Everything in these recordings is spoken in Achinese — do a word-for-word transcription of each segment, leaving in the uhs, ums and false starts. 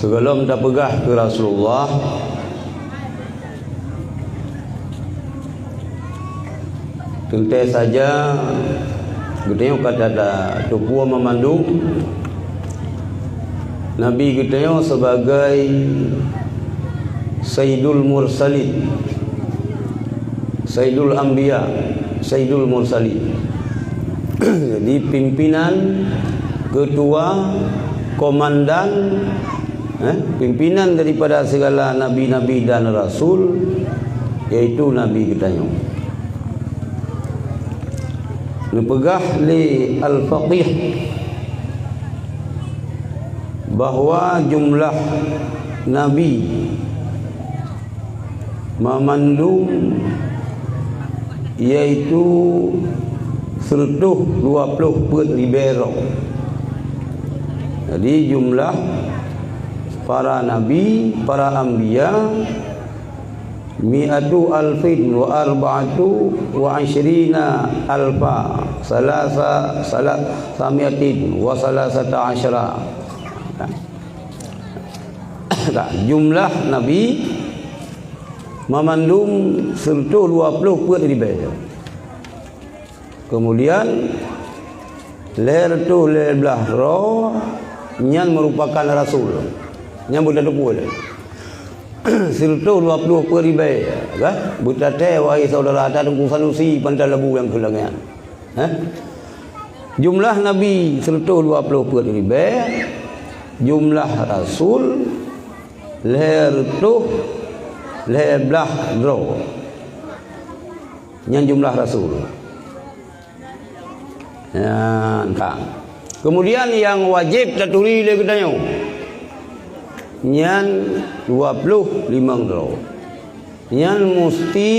Sigohlom tapeugah keu Rasulullah, teuntée saja geutanyoe ka tateupeue meumandum, Nabi geutanyoe sebagai Sayyidul Mursalin, Sayyidul Anbiya, Sayyidul Mursalin. Jadi, pimpinan, ketua, komandan, eh, pimpinan daripada segala nabi-nabi dan rasul, yaitu Nabi geutanyoe. Neupeugah lé Al-Faqih bahwa jumlah nabi meumandum, yaitu seureutôh dua ploh peuet ribée droe. Jadi, jumlah para nabi, para anbiya, mi'atu alfin wa arba'atu wa isyrina alfa, salasa, salasa mi'atin wa salasata asyra. Jumlah nabi meumandum seureutôh dua ploh peuet ribée. Keumudian, lhée reutôh lhée blaih droe nyan meurupakan rasul. Nyan beuteupeue lé. Seureutôh dua ploh peuet ribée, ka? Beutaté, wahai syedara, ata Teungku Sanusi, pantai labu nyang keu langét. Hah? Jumlah nabi seureutôh dua ploh peuet ribée, jumlah rasul lhée reutôh lhée blaih droe. Nyan jumlah rasul. Nyan ka. Keumudian nyang wajéb taturi lé geutanyoe, nyan dua ploh limong droe. Nyan musti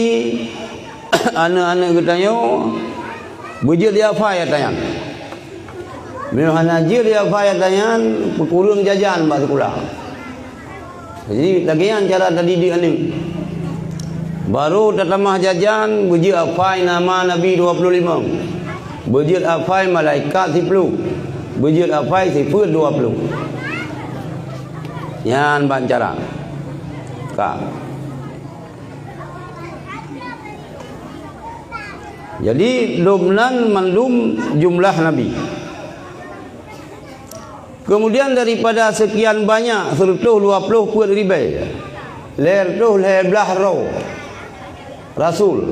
aneuëk-aneuëk geutanyoe beujeuet jihafai ata nyan. Meunyoe hana jeuet jihafai ata nyan, peukureueng jajan bak sikula. Jadi, lagée nyan cara tadidik aneuëk. Barô tatamah jajan, beujeuet hafai nama nabi dua ploh limong, beujeuet hafai malaikat siploh, beujeuet hafai sifeuet dua ploh. Nyan ban cara. Ka. Jadi, lom nan mandum jumlah nabi. Keumudian, daripada seukian banyak, seureutôh dua ploh peuet ribée, lhée reutôh lhée blaih droe rasul,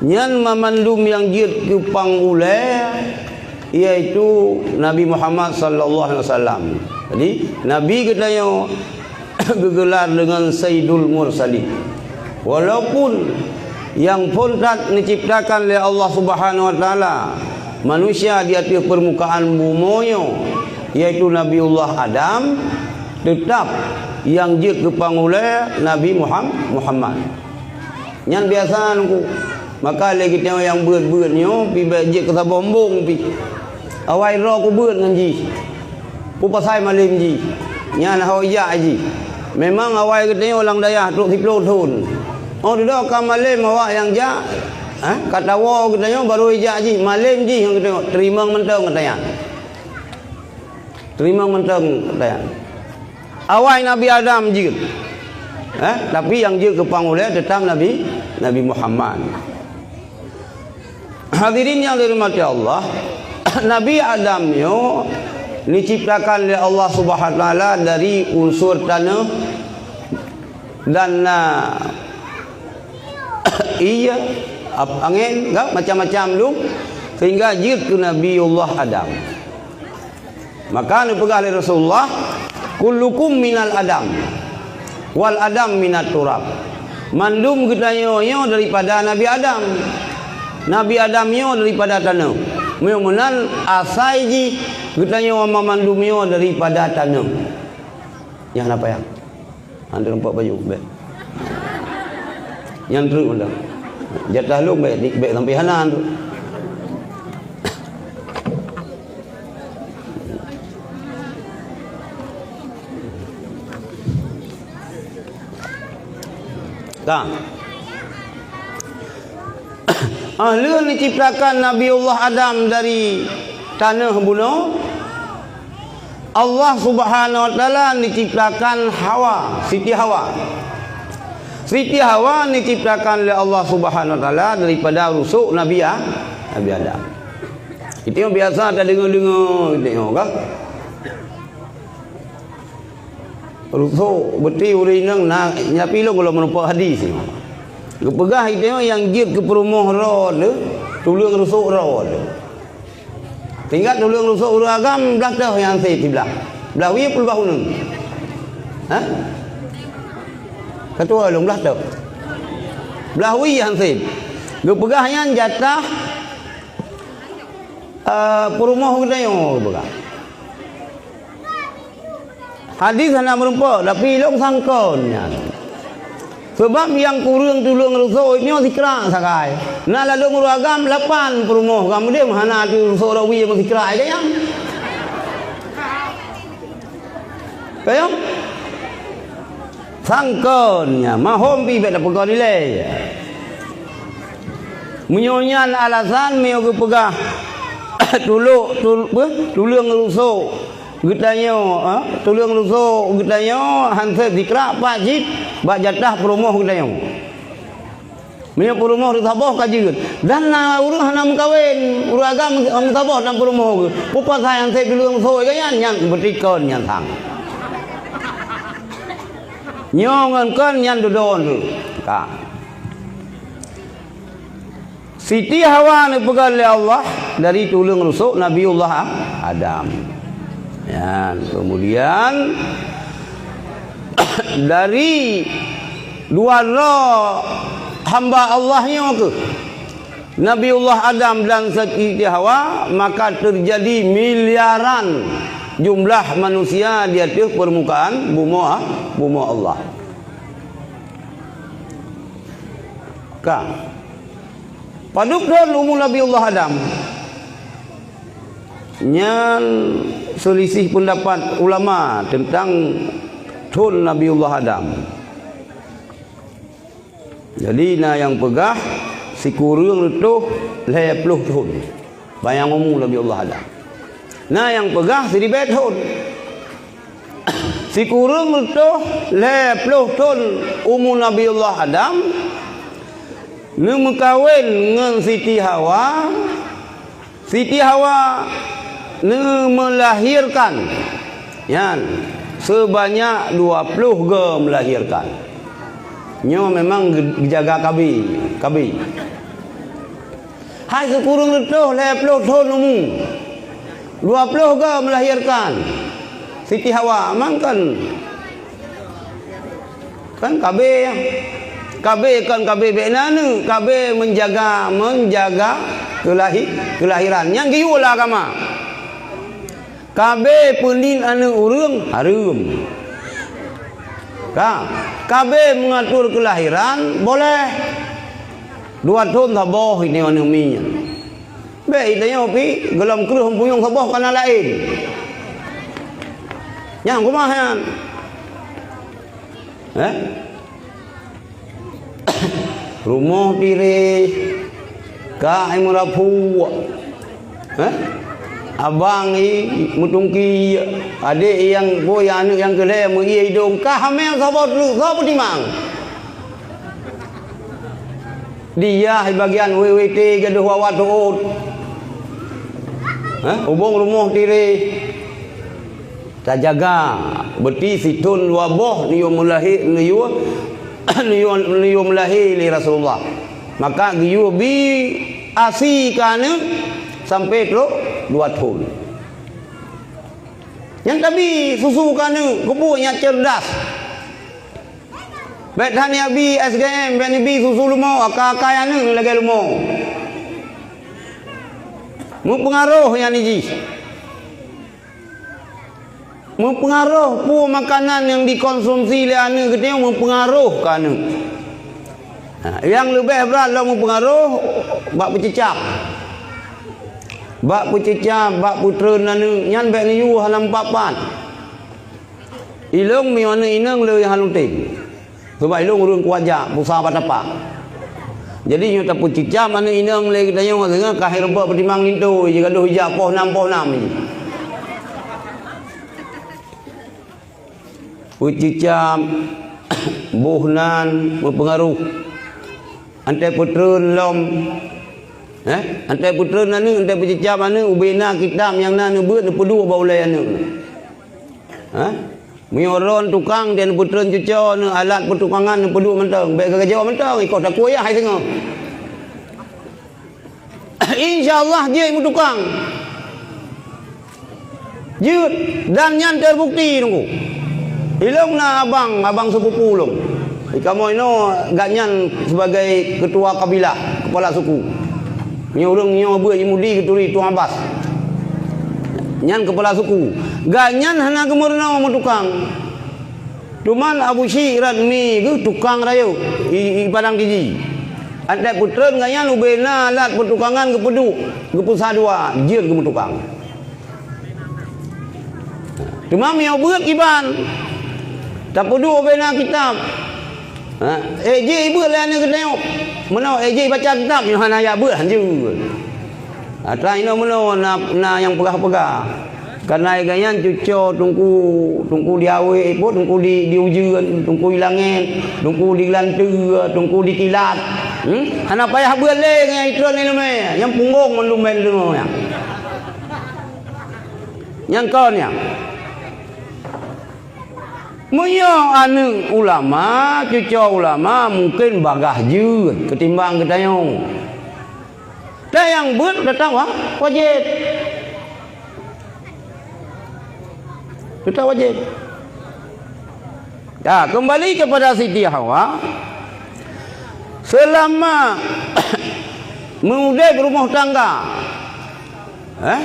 nyan meumandum nyang jeuet keu pang ulée, yaitu Nabi Muhammad sallallahu alaihi wasallam. Jadi, Nabi geutanyoe geugeular deungon Sayyidul Mursalin. Walaupun nyang phon that neuciptakan lé Allah Subhanahu wa Taala manusia di ateueh peurmukaan bumoe nyoe, yaitu Nabiullah Adam, teutab nyang jeuet keu pang ulée Nabi Muham-, Muhammad. Nyan biasa nungku. Maka lé geutanyoe nyang beuet-beuet nyoe pih bék jeuet keu saboh embong pih. Awai droe kubeuet ngon jih. Peue pasai malém jih. Nyan ho ijak jih. Memang awai geutanyoe lam dayah trok siploh thon. Oh, dudoe ka malém awak nyang jak. Ha? Ka tawoe geutanyoe barô ijak jih. Malém jih ngon geutanyoe. Teurimong mantong gata nyan. Teurimong mantong gata nyan. Awai Nabi Adam jeuet. Eh, tapi nyang jeuet keu pang ulée teutab Nabi, Nabi Muhammad. Hadirin nyang dirahmati Allah, Nabi Adam nyoe diciptakan lé Allah Subhanahu wa Taala dari unsur taneuh dan na ié, ap-, angén, ka, macam-macam lom, sehingga jeuet keu Nabiullah Adam. Maka neupeugah lé Rasulullah, "Kullukum minal Adam, wal Adam minat turab." Mandum geutanyoe nyoe daripada Nabi Adam. Nabi Adam nyoe daripada taneuh. Meunyoe meunan asai jih geutanyoe mandum nyoe daripada taneuh. Nyang hana payah. Han teureumpok baju, bék. Nyan treuk mantong. Jatah lôn bék, bék sampai hana treuk. Ka. Ah, lheueh diciptakan Nabiullah Adam dari taneuh bunoe, Allah Subhanahu wa Taala menciptakan Hawa, Siti Hawa. Siti Hawa diciptakan lé Allah Subhanahu wa Taala daripada rusuk Nabi A-, Nabi Adam. Itu yang biasa tadeungoe-deungoe, gitu, kan? Rusuk beuti ureueng inong na, nyapi lôn gohlom meurumpok hadis nyoe. Geupeugah itu nyang jeuet keu peurumoh droe teuh, tuleueng rusuk droe teuh. Tinggai tuleueng rusuk ureueng agam blah teuh nyang seb siblah. Blah wie peuleumbah uneun. Hah? Katoe lôn blah teuh. Blah wie nyang seb. Geupeugah nyan jatah, eh, peurumoh geutanyoe geupeugah. Hadis hana meurumpok, tapi lôn sangkon nyan. Sabab nyang kureueng tuleueng rusuk nyoe sikrak sagai. Na ladôm ureueng agam lapan peurumoh, keumudian hana teu rusuk rawi meusikrak sagai nyan. Kayong? Sangkon nyan, mahom pih bèk tapeugon ilèe. Meunyoe nyan alasan meunyoe geupeugah tulok, tul-, apa, tuleueng rusok geutanyoe, ha? Tuleueng rusok geutanyoe han seb sikrak, pat cit bak jatah peurumoh geutanyoe. Meunyoe peurumoh teusaboh ka jeuet, dan na ureueng hana meukawen, ureueng agam meusaboh dan peurumoh geuh, peue pasai han seb tuleueng rusok geuh nyan, nyan beuti kon nyan sang. Nyoe ngon kon nyan dudoe tu. Ka. Siti Hawa neupeugah lé Allah dari tuleueng rusok Nabiullah Adam. Nyan, kemudian dari dua droe hamba Allah nyoe keuh, Nabiullah Adam dan Siti Hawa, maka terjadi miliaran jumlah manusia di ateueh permukaan bumoe, bumoe Allah. Ka. Padub thon umu Nabiullah Adam? Nyan seulisih peundapat ulama teuntang thon Nabiullah Adam. Jadi, na nyang peugah sikureueng reutôh lhèe ploh thon. Panyang umu Nabiullah Adam. Na nyang peugah siribèe thon. Sikureueng reutôh lhèe ploh thon umu Nabiullah Adam, neumeukawen ngon Siti Hawa. Siti Hawa neumeulahirkan, nyan, seubanyak dua ploh goe meulahirkan. Nyoe memang geu-, geujaga KB, KB. Hai sikureueng reutôh lhèe ploh thon umu, dua ploh goe meulahirkan. Siti Hawa, mangkon kan KB, KB kon KB bèk na aneuk, KB menjaga, menjaga keulahi-, kelahiran. Nyang geuyue lam agama. KB peunin aneuk ureueng hareuem. Ka, KB mengatur kelahiran boleh. Dua thon saboh ini aneuk miet. Bèk itanyoe pih, gohlom kreueh meupuyueng saboh kana laén. Nyang kumaha nyan? Eh? Rumoh tireh, kak meurumpok. Eh? Abang i meutungki, adék nyang boh nyang aneuk nyang keulhèe meuié idong, ka hamé saboh treuk, soe peutimang? Diyah bagian W W T gadoh wawa teuôt. Hah? Ubong rumoh tireh. Tajaga. Beuti sithon dua boh neuyue meulahé, neuyue, neuyue, neuyue meulahé lé Rasulullah. Maka geuyue bi asi keu aneuk sampoe trok dua thon. Nyang tabi susu keu aneuk, keupeue nyang cerdas. Bèk that neubi S G M, bèk neubi susu leumo, aka-aka aneuk lagèe leumo. Meupeungaroh nyan jih. Meupeungaroh peue makanan nyang dikonsumsi lé aneuk geutanyoe meupeungaroh keu aneuk. Ha, nyang leubeh brat lom meupeungaroh bak peucicap. Bak peucicap, bak peutreun aneuk, nyan bèk neuyue hana meupat-pat. Ilôn meunyoe aneuk inong le nyang hana tem. Sabab ilôn ureueng kuat jak, pusat bak tapak. Jadi nyoe tapeucicam aneuk inong lé geutanyoe, singoh ka hai rumpok peutimang linto, jigadoh ija poh nam, poh nam jih. Peucicam boh nan meupeungaroh. Antai peutreun lom, eh? Antai peutreun aneuk, antai peucicam aneuk, ubena kitab nyang na neubeuet neupeuduek bak ulèe aneuk. Hah? Meunyoe droen tukang, dan peutreun cuco, alat peutukangan neupeuduek mantong. Bèk geugajoe mantong, ikôt takue yah hai singoh. Insya Allah jeuet meutukang. Jeuet, dan nyan terbukti, Teungku. Ilông na abang, abang sepupu lông. Di kamoe inoe, gobnyan sebagai ketua kabilah, kepala suku. Nyoe ureueng nyoe beuet i Mudi geuturi Tuan Abbas. Nyan kepala suku. Gobnyan hana geumeurunoe meutukang. Teuma Abu Syik Radmi geuh tukang rayeuk i, i Padang Tiji. Antai peutreun gobnyan ubena alat peutukangan geupeuduek, geupeusa dua, jeuet geumeutukang. Teuma meunyoe beuet kiban, tapeuduek ubena kitab. Ha, ék jih beuet lé aneuk geutanyoe. Meunoe ék jih baca kitab, nyoe hana jak beuet, hanjeuet. Atra inoe meunoe na, na nyang peugah-peugah. Kareuna lagèe nyan cuco Teungku, Teungku di Awé, peue Teungku di, di Ujeuen, Teungku di Langèt, Teungku di Geulanteue, Teungku di Kilat. Hmm? Hana payah beuet lé ngon itreun ileumèe, nyang punggong mandum bèk deungoe nyan. Nyang kon nyan. Meunyoe aneuk ulama, cuco ulama, mungken bagaih jeuet keutimbang geutanyoe. Tapi nyang beuet teutap wa-, wajéb. Teutap wajéb. Nah, kembali kepada Siti Hawa, selama mengudép rumoh tangga, eh,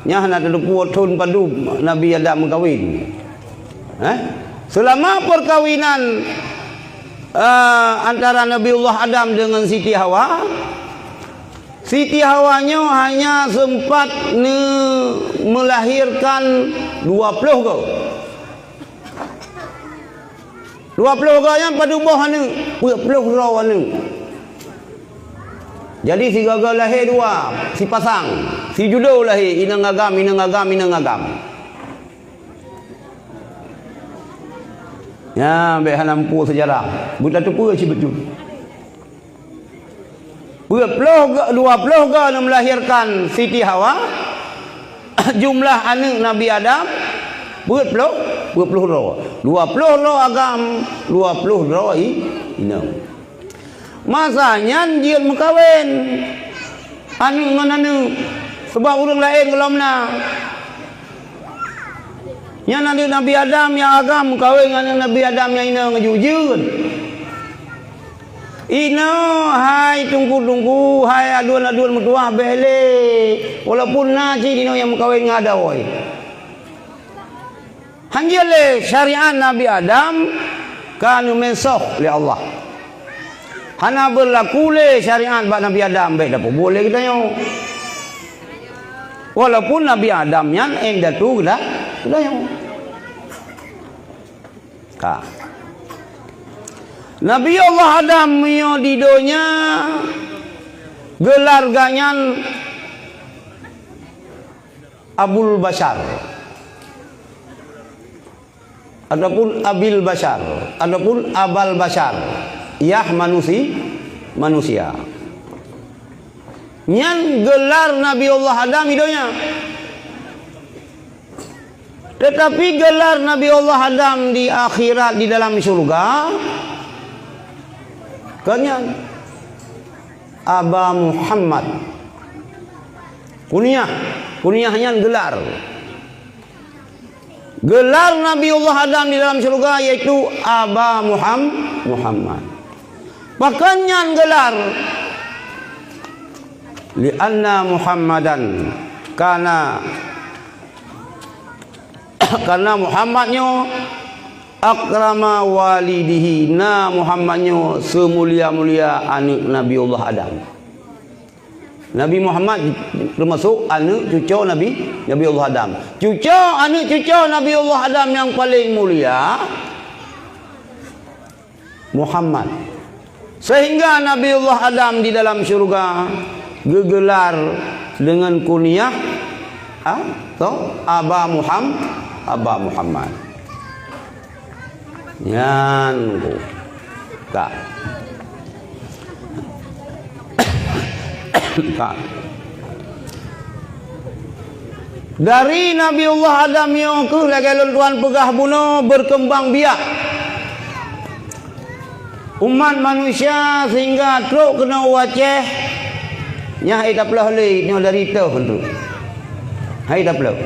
nyan hana teupeu thôn padum Nabi Adam meukawen. Eh, selama perkawinan, eh, antara Nabiullah Adam dengan Siti Hawa, Siti Hawa nyoe hanya sempat ne-, melahirkan dua ploh go. Dua ploh go nyan padub boh aneuk, peuet ploh droe aneuk. Jadi sigoe-goe lahé dua, sipasang, sijudo lahé, inong agam, inong agam, inong agam. Nyan bèk hana muphom seujarah. Beutateupeue cit beutôi. Peuet ploh go-, dua ploh go na melahirkan Siti Hawa. Jumlah aneuk Nabi Adam peuet ploh, peuet ploh droe. Dua ploh droe agam, dua ploh droe i-, inong. Masa nyan jeuet meukawen aneuk ngon aneuk, sabab ureueng laén gohlom na. Nyan aneuk Nabi Adam nyang agam meukawen ngon aneuk Nabi Adam nyang inong jeuet-jeuet. Inoe hai teungku-teungku, hai aduen-aduen meutuah bèk lé, walaupun na cit inoe nyang meukawen ngon adoe. Hanjeuet lé syariat Nabi Adam ka neumeusôh lé Allah. Hana beulaku lé syariat bak Nabi Adam, bèk tapeubuet lé geutanyoe. Walaupun Nabi Adam nyan indatu geuta-, geutanyoe. Ka. Nabi Allah Adam meunyoe di donya geular gobnyan Abul Basyar, ataupun Abil Basyar, ataupun Abal Basyar, yah manusi-, manusia. Nyan geular Nabi Allah Adam i donya. Tetapi geular Nabi Allah Adam di akhirat di dalam syurga, gobnyan Aba Muhammad. Kunyah, kunyah nyan geular. Geular Nabi Allah Adam di dalam syurga yaitu Aba Muham-, Muhammad. Pakon nyan geular? Li'anna Muhammadan kana, karena Muhammad nyoe akrama walidihi, na Muhammad nyoe seumulia-mulia aneuk Nabiullah Adam. Nabi Muhammad teumasok aneuk cuco Nabi, Nabiullah Adam. Cuco, aneuk cuco Nabiullah Adam nyang paleng mulia, Muhammad. Sehingga Nabiullah Adam di dalam syurga geugelar dengan kunyah, ah, toh, Aba Muham-, Aba Muhammad. Nyan ku. Ka. Ka. Dari Nabiullah Adam nyoe keuh lagèe lôn tuan peugah bunoe berkembang biak. Umat manusia sehingga trok keunoe u Aceh, nyan hai tapeuleuh lé nyoe dari toh tu. Hai tapeuleuh.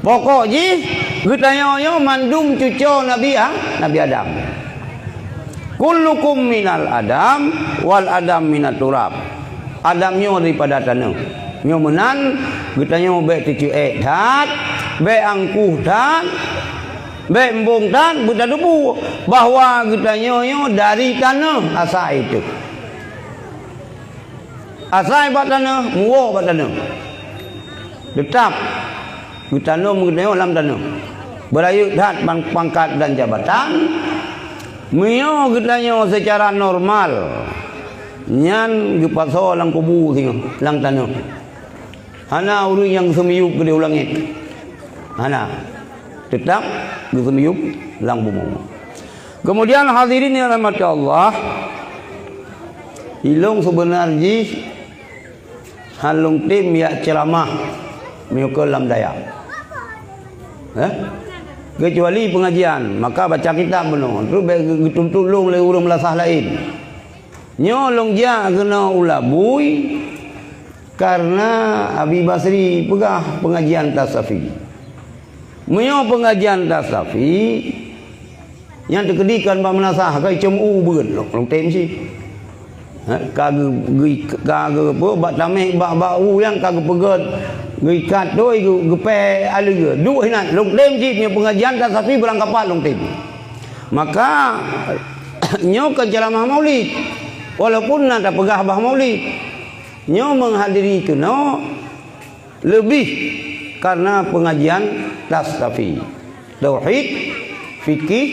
Pokok jih, geutanyoe nyoe mandum cuco Nabi A-, Nabi Adam. Kullukum minal Adam wal Adam minat turab. Adam nyoe daripada tanoh. Nyoe meunan, geutanyoe bèk teuceuék that, bèk angkuh that, bèk embong that, beutatupeue bahwa geutanyoe nyoe dari tanoh asai teuh. Asai bak tanoh, muwoe bak tanoh. Teutap geutanom geutanyoe lam tanoh. Beurayeuk that bang pangkat dan jabatan, meunyoe geutanyoe seucara normal, nyan geupasoe lam kubu singoh, lam tanoh. Hana ureueng nyang geuseumiyueb keudeh u langét. Hana. Teutap geuseumiyueb lam bumoe. Keumudian, hadirin nyang rahmati Allah, ilong seubeuna jih hana lôn tem jak ceuramah meunyoe keu lam dayah. Eh? Keucuali peungajian, maka baca kitab bunoe, terus bèk geutuntut lôn lé ureueng meulasah laén. Nyoe lôn jak keunoe u Labui, kareuna Abi Basri peugah peungajian tasafi. Meunyoe peungajian tasafi, nyang teukeudi kon bak meulasah, ka icom u beuet lôn, lôn tem cit. Ha, ka geu-, geu-, ka geu-, apa, bak tameh, bak, bak u nyang ka geupeugöt, geuikat toi, geu-, geupèe aleue. Duek hinan, lôn tem cit, nyoe peungajian tasafi beurang kapat lôn tem. Maka, nyoe kon ceuramah maulid, walaupun na tapeugah bah maulid. Nyoe meuhadiri keunoe leubeh kareuna peungajian tasafi, tauhid, fikih,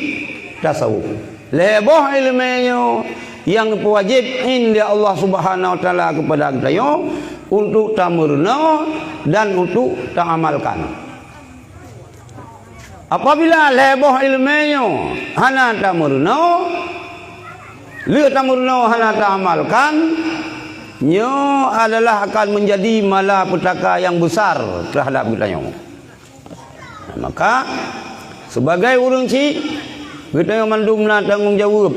tasawuf. Lhèe boh ileumèe nyoe nyang geupeujép indé Allah Subhanahu wa Taala keupada geutanyoe untuk tameurunoe dan untuk taamalkan. Apabila lhèe boh ileumèe nyoe hana tameurunoe, lheueh tameurunoe hana taamalkan, nyoe adalah akan meunjadi malapetaka nyang beusar teuhadap geutanyoe. Maka, sibagai ureueng chik, geutanyoe mandum na tanggong jaweueb.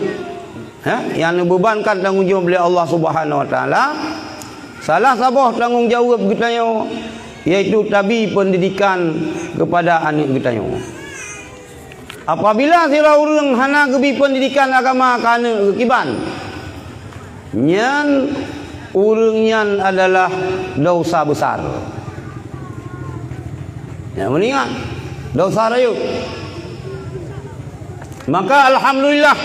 Ha? Nyang neubeubankan tanggong jaweueb lé Allah Subhanahu wa Taala. Salah saboh tanggong jaweueb geutanyoe, yaitu tabi peundidikan keupada aneuk geutanyoe. Apabila sidroe ureueng hana geubi peundidikan agama keu aneuk geuh kiban, nyan ureueng nyan adalah desya beusar. Ya, meuingat, desya rayeuk. Maka alhamdulillah,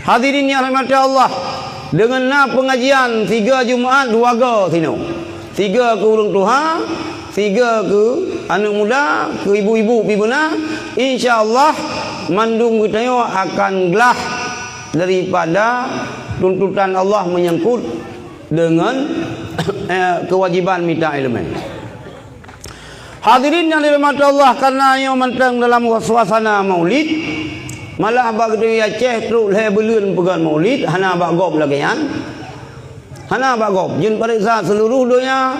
hadirin nyang rahmati Allah, deungon na peungajian tiga Jumat dua go sinoe. Tiga keu ureueng tuha, tiga keu aneuk muda, keu ibu-ibu pi beuna, insya Allah mandum geutanyoe akan glah daripada tuntutan Allah menyangkut deungon, eh, keuwajiban mita ileumèe. Hadirin nyang dirahmati Allah, kareuna nyoe mantong dalam suasana Maulid, malah bak geutanyoe Aceh trok lhèe buleuen peugöt Maulid, hana bak gob lagèe nyan. Hana bak gob. Jeuet pareksa seuluruh donya,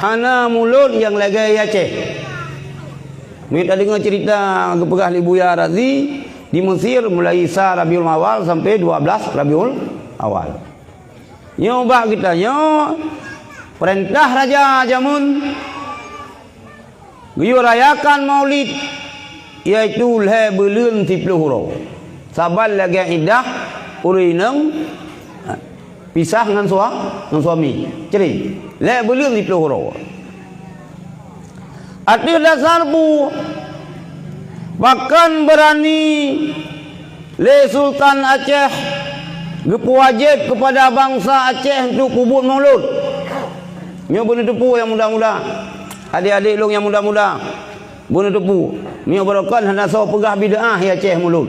hana mulod nyang lagèe Aceh. Meunyoe tadeungoe ceurita geupeugah lé Buya Razi, di Mesir mulai sa Rabiul Awal sampai dua belas Rabiul Awal. Nyoe bak geutanyoe, peurintah raja jameun geuyue rayakan Maulid, yaitu lhèe buleuen siploh uroe. Saban lagèe iddah ureueng inong, pisah ngon sua-, ngon suami. Jadi, lhèe buleuen siploh uroe. Ateueh dasar bu, pakon beurani lé Sultan Aceh geupeuwajéb keupada bansa Aceh untuk peubuet maulud. Nyoe beuneuteupeu nyang muda-muda, adék-adék lôn nyang muda-muda, beuneuteupeu. Meunyoe barokon hana soe peugah bid'ah di Aceh maulud.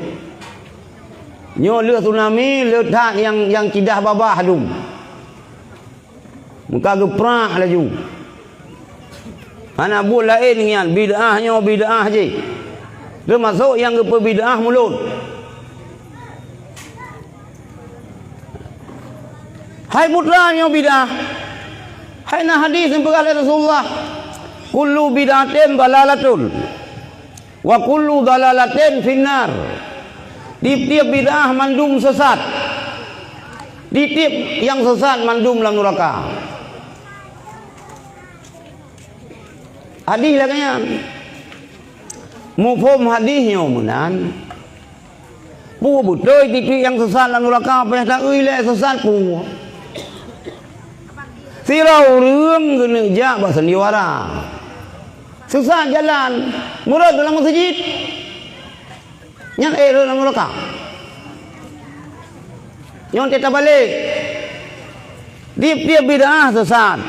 Nyoe lheueh tsunami, lheueh that nyang, nyang cidah babah dum. Meuka geuprak laju. Hana buet laén ngian, bid'ah nyoe bid'ah jih. Teumasok nyang geupeubid'ah mulod. Hai putra nyoe bid'ah. Hai na hadis nyang peugah lé Rasulullah, "Kullu bid'atin dalalatun, wa kullu dalalatin finnar." Tiep-tiep bid'ah mandum sesat. Tiep-tiep nyang sesat mandum lam nuraka. Hadis lagée nyan. Muphom hadis nyoe meunan. Peue beutôi tiep-tiep nyang sesat lam nuraka, payah taeu ilée sesat peue. Sidroe ureuëng geuneuk jak bak sandiwara. Sesat jalan, meurot dalam meuseujid. Nyan éh rhot lam nuraka. Nyoe teuka balek. Tiep-tiep bid'ah sesat.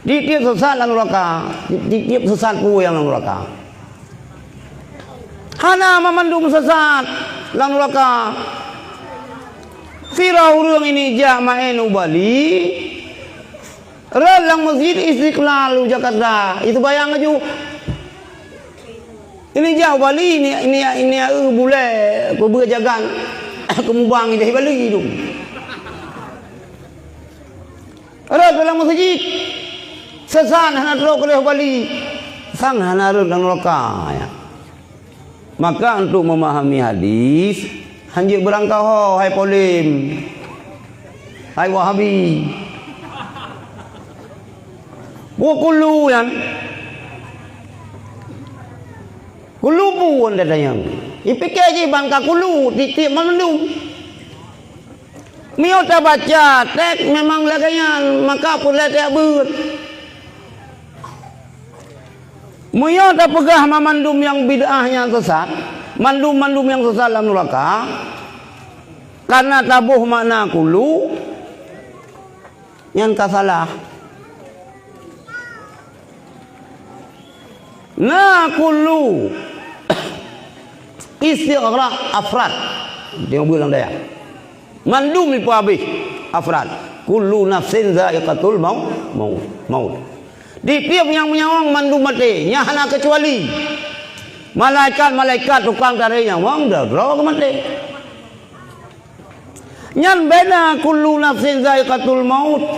Tiep-tiep sesat lam nuraka. Tiep-tiep sesat peue nyang lam nuraka. Hana mamandum sesat lam nuraka. Sidroe ureuëng ini jak maén u Bali, rhot lam Masjid Istiqlal u Jakarta, iseumayang laju. Ini jak u Bali, ini, ini, ini, eu, bulée, keubeue jagan, keumubang ideh Bali tu. Rhot dalam meuseujid, sesat hana trok keudeh Bali, sang hana rhot lam nuraka, ya. Maka untuk memahami hadis, hanjeuet beurangkaho hai polem, hai Wahabi. Buet kulu nyan. Kulu pun datanyong. Ipike jih ban ka kulu, tiep-tiep mandum. Meunyoe tabaca teks memang lagée nyan, maka peureulée tajak beuet. Meunyoe tapeugah mamandum nyang bid'ah nyan sesat, mandum-mandum nyang sesat lam nuraka, karena taboh makna kulu, nyan ka salah. Na kulu istighraq afrad. Tengok bulan daya. Mandum ipeuhabéh afrad. Kullu nafsin za'iqatul mau-, mau-, maut. Tiep-tiep nyang meunyawöng mandum maté, nyan hana keucuali. Malaikat-malaikat tukang tarek nyawöng, droe-droe keumaté. Nyan beda kullu nafsin za'iqatul maut.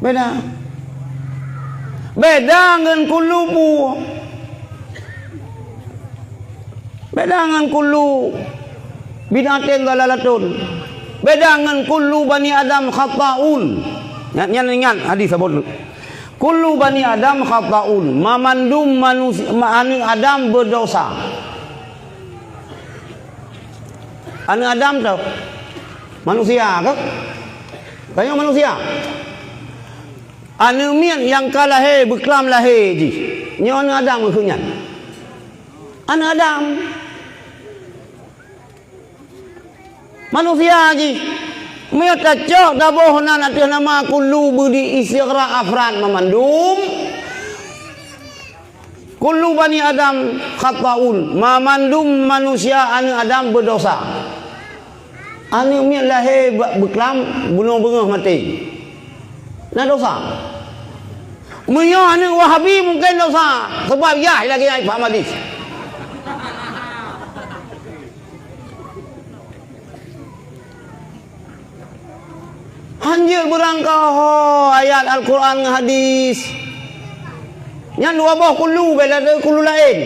Beda. Beda ngon kullu bu-, beda ngon kullu bid'atin dalalatun. Beda ngon kullu bani Adam khata'un. Nyan, nyan ingat hadis saboh. Kullu bani Adam khata'un. Mamandum manusi-, ma-, aneuëk Adam beudosa. Aneuëk Adam tu manusia ke? Tanyoe manusia. Aneuëk miet nyang ka lahé, beuklam lahé jih. Nyoe aneuëk Adam keuh nyan. Aneuëk Adam. Manusia jih. Meunyoe tacok taboh nan ateueh nama kullu beudi istighraq afrad mamandum. Kullu bani Adam khata'un, mamandum manusia aneuëk Adam beudosa. Aneuëk miet lahé bak beuklam, bunoe beungoh maté. Na dosa. Meunyoe aneuëk Wahabi mungken dosa, sabab yah lagée nyang ipaham hadis. Hanjeuet beurangkaho ayat Al-Quran ngon hadis. Nyan dua boh kulu, beda deungon kulu laén.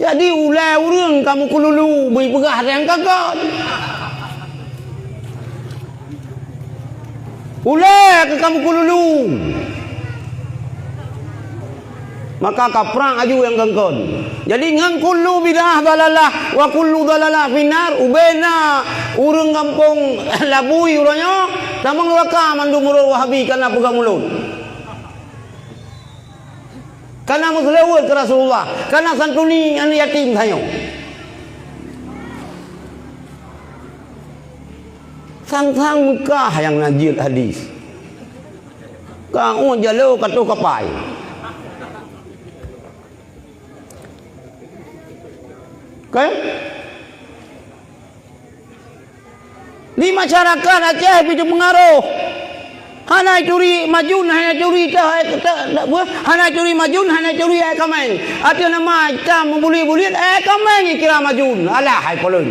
Jadi, ulée ureuëng kamu kululu, beuipeugah nyang kakon. Ulée keu kamu kululu. Maka kaprang aju nyang kongkon. Jadi ngon kullu bid'ah dalalah wa kullu dalalah finnar, ubena ureuëng gampông Labui uroe nyoe tamong nuraka mandum ureuëng Wahabi kana peugah mulod. Kana meuseulaweuet keu Rasulullah, kana santuni aneuëk yatim tanyoe. Sang-sang Meukah nyang na jeuet hadis. Ka ueh jaloe ka toh kapai. Kan? Di masyarakat Aceh pih teupeungaroh. Hana turi majun, hana turi tah, eh, tah, tah, apa? Hana turi majun, hana turi air kameng. Ateueh nama itam buliet-buliet, air kameng kira majun. Alah, hai polon.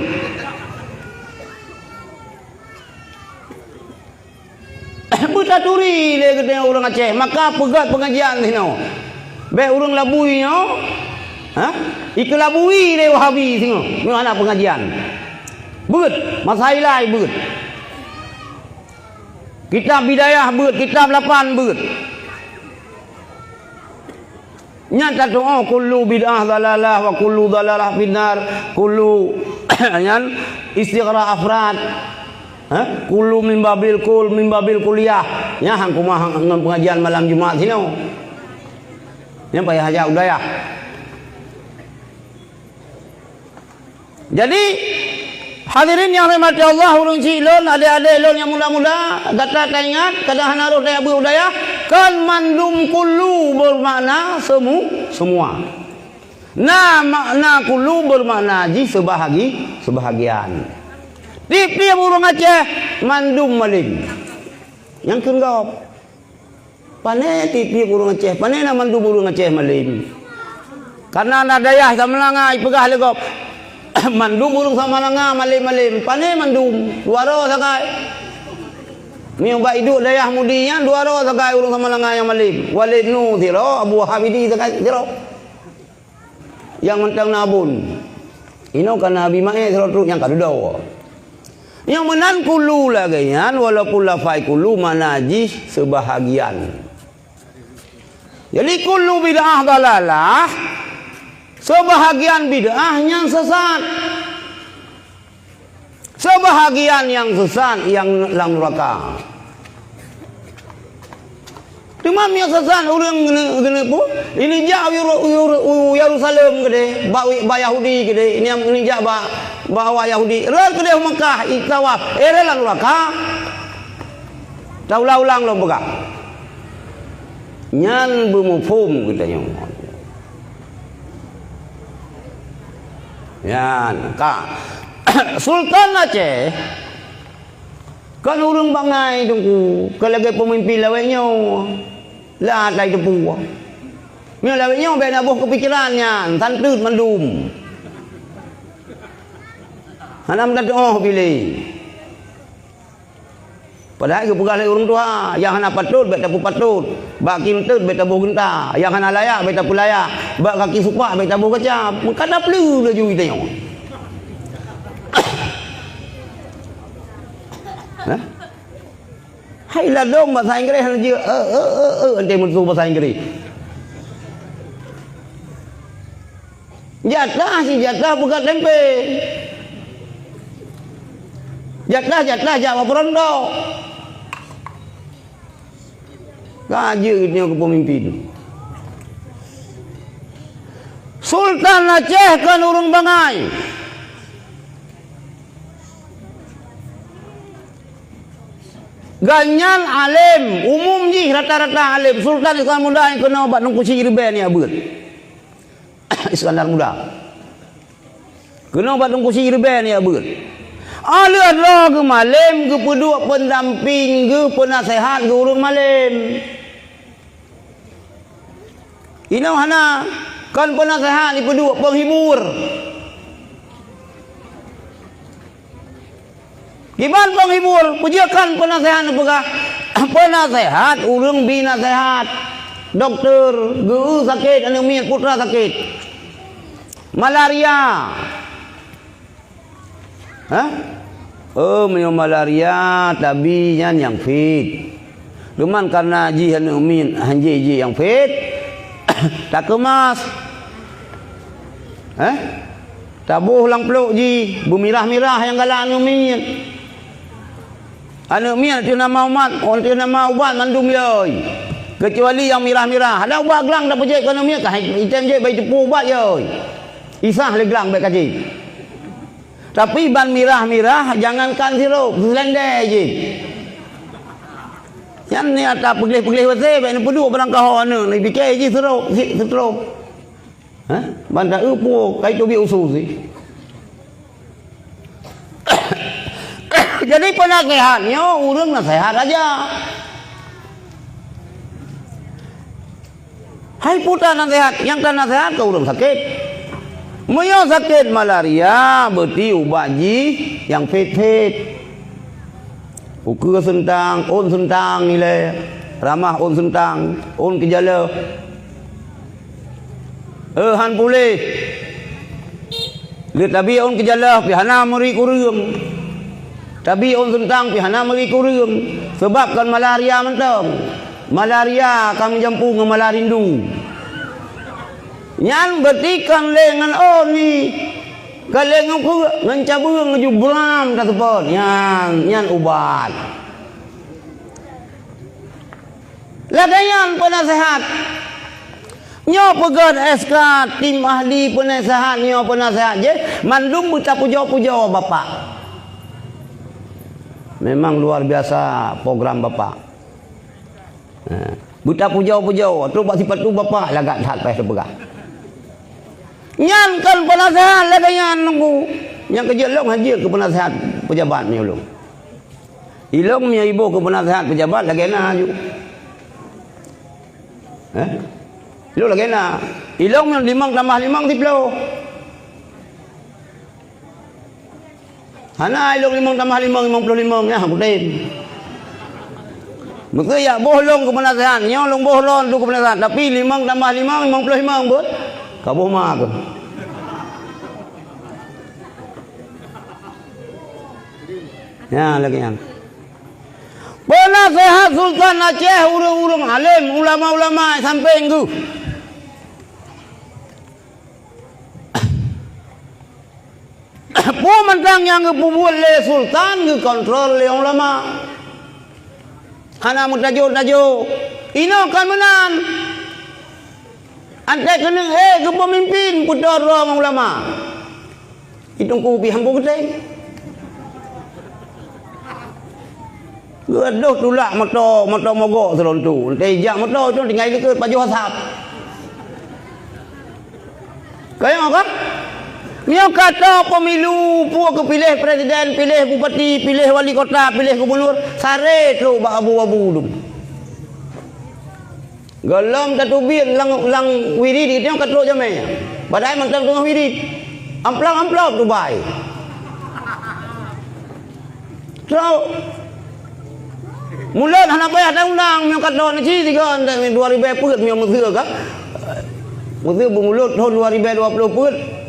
Beutaturi lé geutanyoe ureuëng Aceh, maka peugét pengajian sinoe. Bék ureuëng labui nyoe, ha? Ikeulabui lé Wahabi singoh, nyoe hana pengajian. Beuet, masa ilai beuet. Kitab Bidayah beuet, kitab Lapan beuet. Nyan tatu'oh kullu bid'ah dalalah wa kullu dalalah finnar, kullu nyan istighraq afrad. Ha? Kullu min babil kul, min babil kuliah. Nyan hang kumah ngon pengajian malam Jumat sinoe. Nyan payah hajat u dayah. Jadi, hadirin yang rahmati Allah, ureuëng syiek lôn, adék-adék lôn nyang muda-muda, gata taingat, kadang hana rhoh tajak beuet u dayah, kon mandum kullu bermakna semu-, semua. Na makna kullu bermakna jih seubahagi-, seubahagian. Tieb-tieb ureuëng Aceh mandum malem. Nyang kheun gob. Pané tieb-tieb ureuëng Aceh, pané na mandum ureuëng Aceh malem. Kareuna na dayah Samalanga ipeugah lé gob, mandum ureuëng Samalanga malem-malem, pané mandum, dua droe sagai. Meunyoe bak iduek dayah Mudi nyan, dua droe sagai ureuëng Samalanga nyang malem. Walid Nu sidroe, Abu Wahab Idi sagai sidroe. Nyang mantong na Abon. Inoe ka na Abi Maé sidroe trok nyang ka dudoe. Nyang meunan kullu lagée nyan, walaupun lafai kullu makna jih seubahagian. Jadi kullu bid'ah dalalah, seubahagian bid'ah nyang sesat. Seubahagian nyang sesat nyang lam nuraka. Teuma meunyoe sesat ureuëng geuneuk, geuneuk peue? Ini jak u Yeru-, u Yeru-, u Yerusalem keudeh, bak, bak Yahudi keudeh, ini, ini jak bak, bak awak Yahudi. Rot keudeh u Mekah, itawaf, eh, rot lam nuraka. Taulang-ulang lom peugah. Nyan beumuphom geutanyoe. Nyan, ka. Sultan Aceh, kon ureuëng bangai teungku, kon lagée peumimpin lawét nyoe. Lah tai teupeu. Meunyoe lawét nyoe bék na boh keupikiran nyan, santeut mandum. Hana meutateuoh piléh. Padahai geupeugah lé ureuëng tuha, nyang hana patot bék tapeupatot, bak kieunteuet bék taboh geunta, nyang hana layak bék tapeulayak, bak gaki supak bék taboh gaca, meuka tapleue laju geutanyoe. Hah? Hai ladôm basa Inggréh hana jeuet, eh, eh, eh, eh, anté meututoe basa Inggréh. Jatah si jatah peugah tempe. Jatah-jatah jak bak peurondok. Ka jeuet nyoe keu peumimpin. Sultan Aceh kon ureuëng bangai. Gobnyan além, umum jih rata-rata além. Sultan Iskandar Muda nyang keunoe bak Teungku Chik Ribée nibak beuet. Iskandar Muda. Keunoe bak Teungku Chik Ribée nibak beuet. Óh lheueh droe geumalém, geupeuduek peundamping, geupeunaseuhat geu ureuëng malém. Inoe hana, kon peunaseuhat, ipeuduek peunghibur. Kiban peunghibur, peujeuet kon peunaseuhat neupeugah, peunaseuhat ureuëng bi naseuhat. Dokto, geu sakét aneuëk miet, putra sakét. Malaria. Hah? Oh, meunyoe malaria, tabi nyan nyang fit. Cuman kareuna jih aneuëk miet, hanjeuet jih nyang fit, takeumas. Hah? Taboh lam plôk jih, beumirah-mirah nyang galak aneuëk miet. Aneuëk miet teuh nama umat, teuh nama ubat mandum yôi. Keucuali nyang mirah-mirah. Ada ubat glang tapeujeuet keu aneuëk miet, ka item jeuet bak iteupeu ubat yôi. Isah lé glang bék ka jeuet. Tapi ban mirah-mirah, jangankan sirop, seulendé jih. Nyan ni ata peugleh-peugleh wase, bék neupeuduek barang kaho aneuëk, neupike jih sirop, si-, sirop. Hah? Ban ta-eu puwoe, kai teubiet usu sih. Jadi peunaseuhat nyoe ureuëng naseuhat raja. Hai peue ta naseuhat, nyang ta naseuhat keu ureuëng sakét. Meunyoe sakét malaria, beuti ubat jih nyang phét-phét. Ukeue seuntang, ôn seuntang ilée, ramah ôn seuntang, ôn keujaleh. Eh, han puléh. Lé tabi ôn keujaleh pih hana meuri kureueng. Tabi ôn seuntang pih hana meuri kureueng. Sabab kon malaria mantong. Malaria ka meujampu ngon mala rindu. Nyan beuti kon lé ngon ôn ni. Kon lé ngon ukeue, ngon cabeueng jubram taseupôt. Nyan, nyan ubat. Lagée nyan peunaseuhat. Nyoe peugét S K tim ahli peunaseuhat, nyoe peunaseuhat jih mandum beutapujoe-pujoe Bapak. Memang luar biasa program Bapak. Ha, beutapujoe-pujoe, trok bak sifeuet tu Bapak lagak that paih teupeugah. Nyan kon peunaseuhat lagée nyan nunggu. Nyang keujeuet lôn hana jeuet keu peunaseuhat peujabat meunyoe lôn. Ilôn meunyoe iboh keu peunaseuhat peujabat lagée na aju. Eh? Ilôn lagée na. Ilôn meunyoe limong tambah limong siploh. Hana ilôn limong tambah limong, limong ploh limong, nyan kutem. Meuseu jak boh lôn keu peunaseuhat, nyoe lôn boh lôn tu keu peunaseuhat, tapi limong tambah limong, limong ploh limong buet. Ka boh ma keuh. Nyan lagée nyan. Peunaseuhat Sultan Aceh ureuëng-ureuëng além, ulama-ulama sampéng geuh. Peue mantong nyang geupeubuet lé sultan geukontrol lé ulama. Hana meutajok-tajok. Inoe kon meunan. Antai keuneuk ék geupeumimpin peutoe droe ngon ulama. Itungku pih hambo geutem. Geudoh tulak moto, moto mogok sidroe tu. Entah ijak moto tu tinggai likot pajoh asap. Kayang kan? Nyoe ka toh pemilu, peue keu piléh presiden, piléh bupati, piléh wali kota, piléh gubernur, saré trok bak abu-abu dum. Gohlom tateubiet lam, lam wirit itu nyang ka trok jamé. Padahai mantong teungoh wirit. Amplop-amplop tubai. Trok. Mulod hana payah taundang, meunyoe ka trok neuci sigoe, dua ribèe peuet meunyoe Mesir ka. Mesir beumulod thon dua ribèe dua ploh peuet.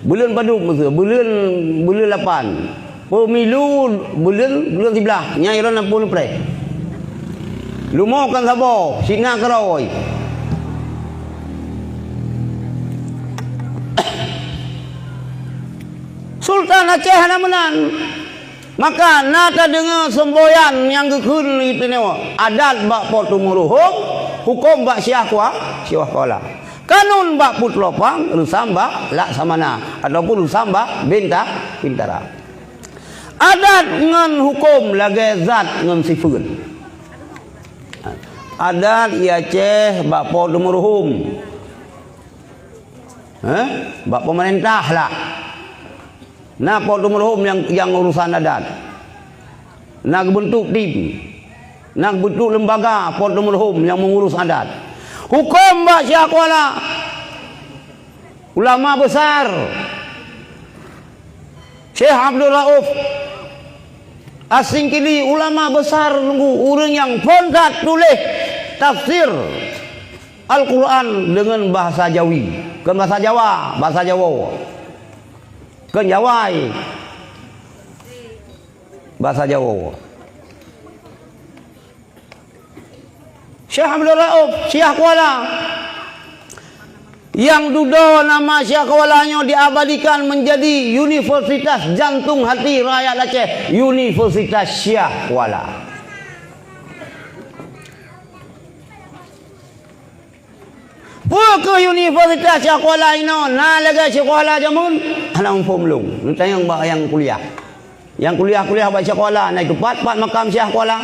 Buleuen padub Mesir, buleuen, buleuen lapan. Pemilu buleuen, buleuen siblaih, nyan droe na phon preh. Leumo kon saboh, sinan keurôi. Sultan Aceh hana meunan. Maka na tadeungoe seumboyan nyang geukheun lagée nyoe, adat bak Po Teumeuruhom, huköm bak Syiah Kua-, Syiah Kuala. Kanun bak Putroe Phang, reusam bak Laksamana, ataupun reusam bak Binta-, Bintara. Adat ngon huköm lagée zat ngon sifeuet. Adat i Aceh bak Po Teumeuruhom. Heh? Bak peumeurintah lah. Na Po Teumeuruhom nyang, nyang urusan adat. Na geubeuntuk tim. Na geubeuntuk lembaga Po Teumeuruhom nyang meungurus adat. Huköm bak Syiah Kuala. Ulama besar. Syekh Abdul Rauf As-Singkili, ulama besar nunggu, ureuëng nyang phon that tuléh tafsir Al-Quran deungon bahasa Jawi. Kon bahasa Jawa, bahasa Jawa. Kon Jawa, eh. Bahasa Jawa. Syekh Abdul Rauf, Syiah Kuala. Nyang dudoe nama Syiah Kuala nyoe diabadikan menjadi universitas jantung hati rakyat Aceh, Universitas Syiah Kuala. Peu kheueh Universitas Syiah Kuala inoe na lagée Syiah Kuala jameun? Hana muphom lôn. Neutanyong bak nyang kuliah. Nyang kuliah-kuliah bak Syiah Kuala na itu pat-pat makam Syiah Kuala.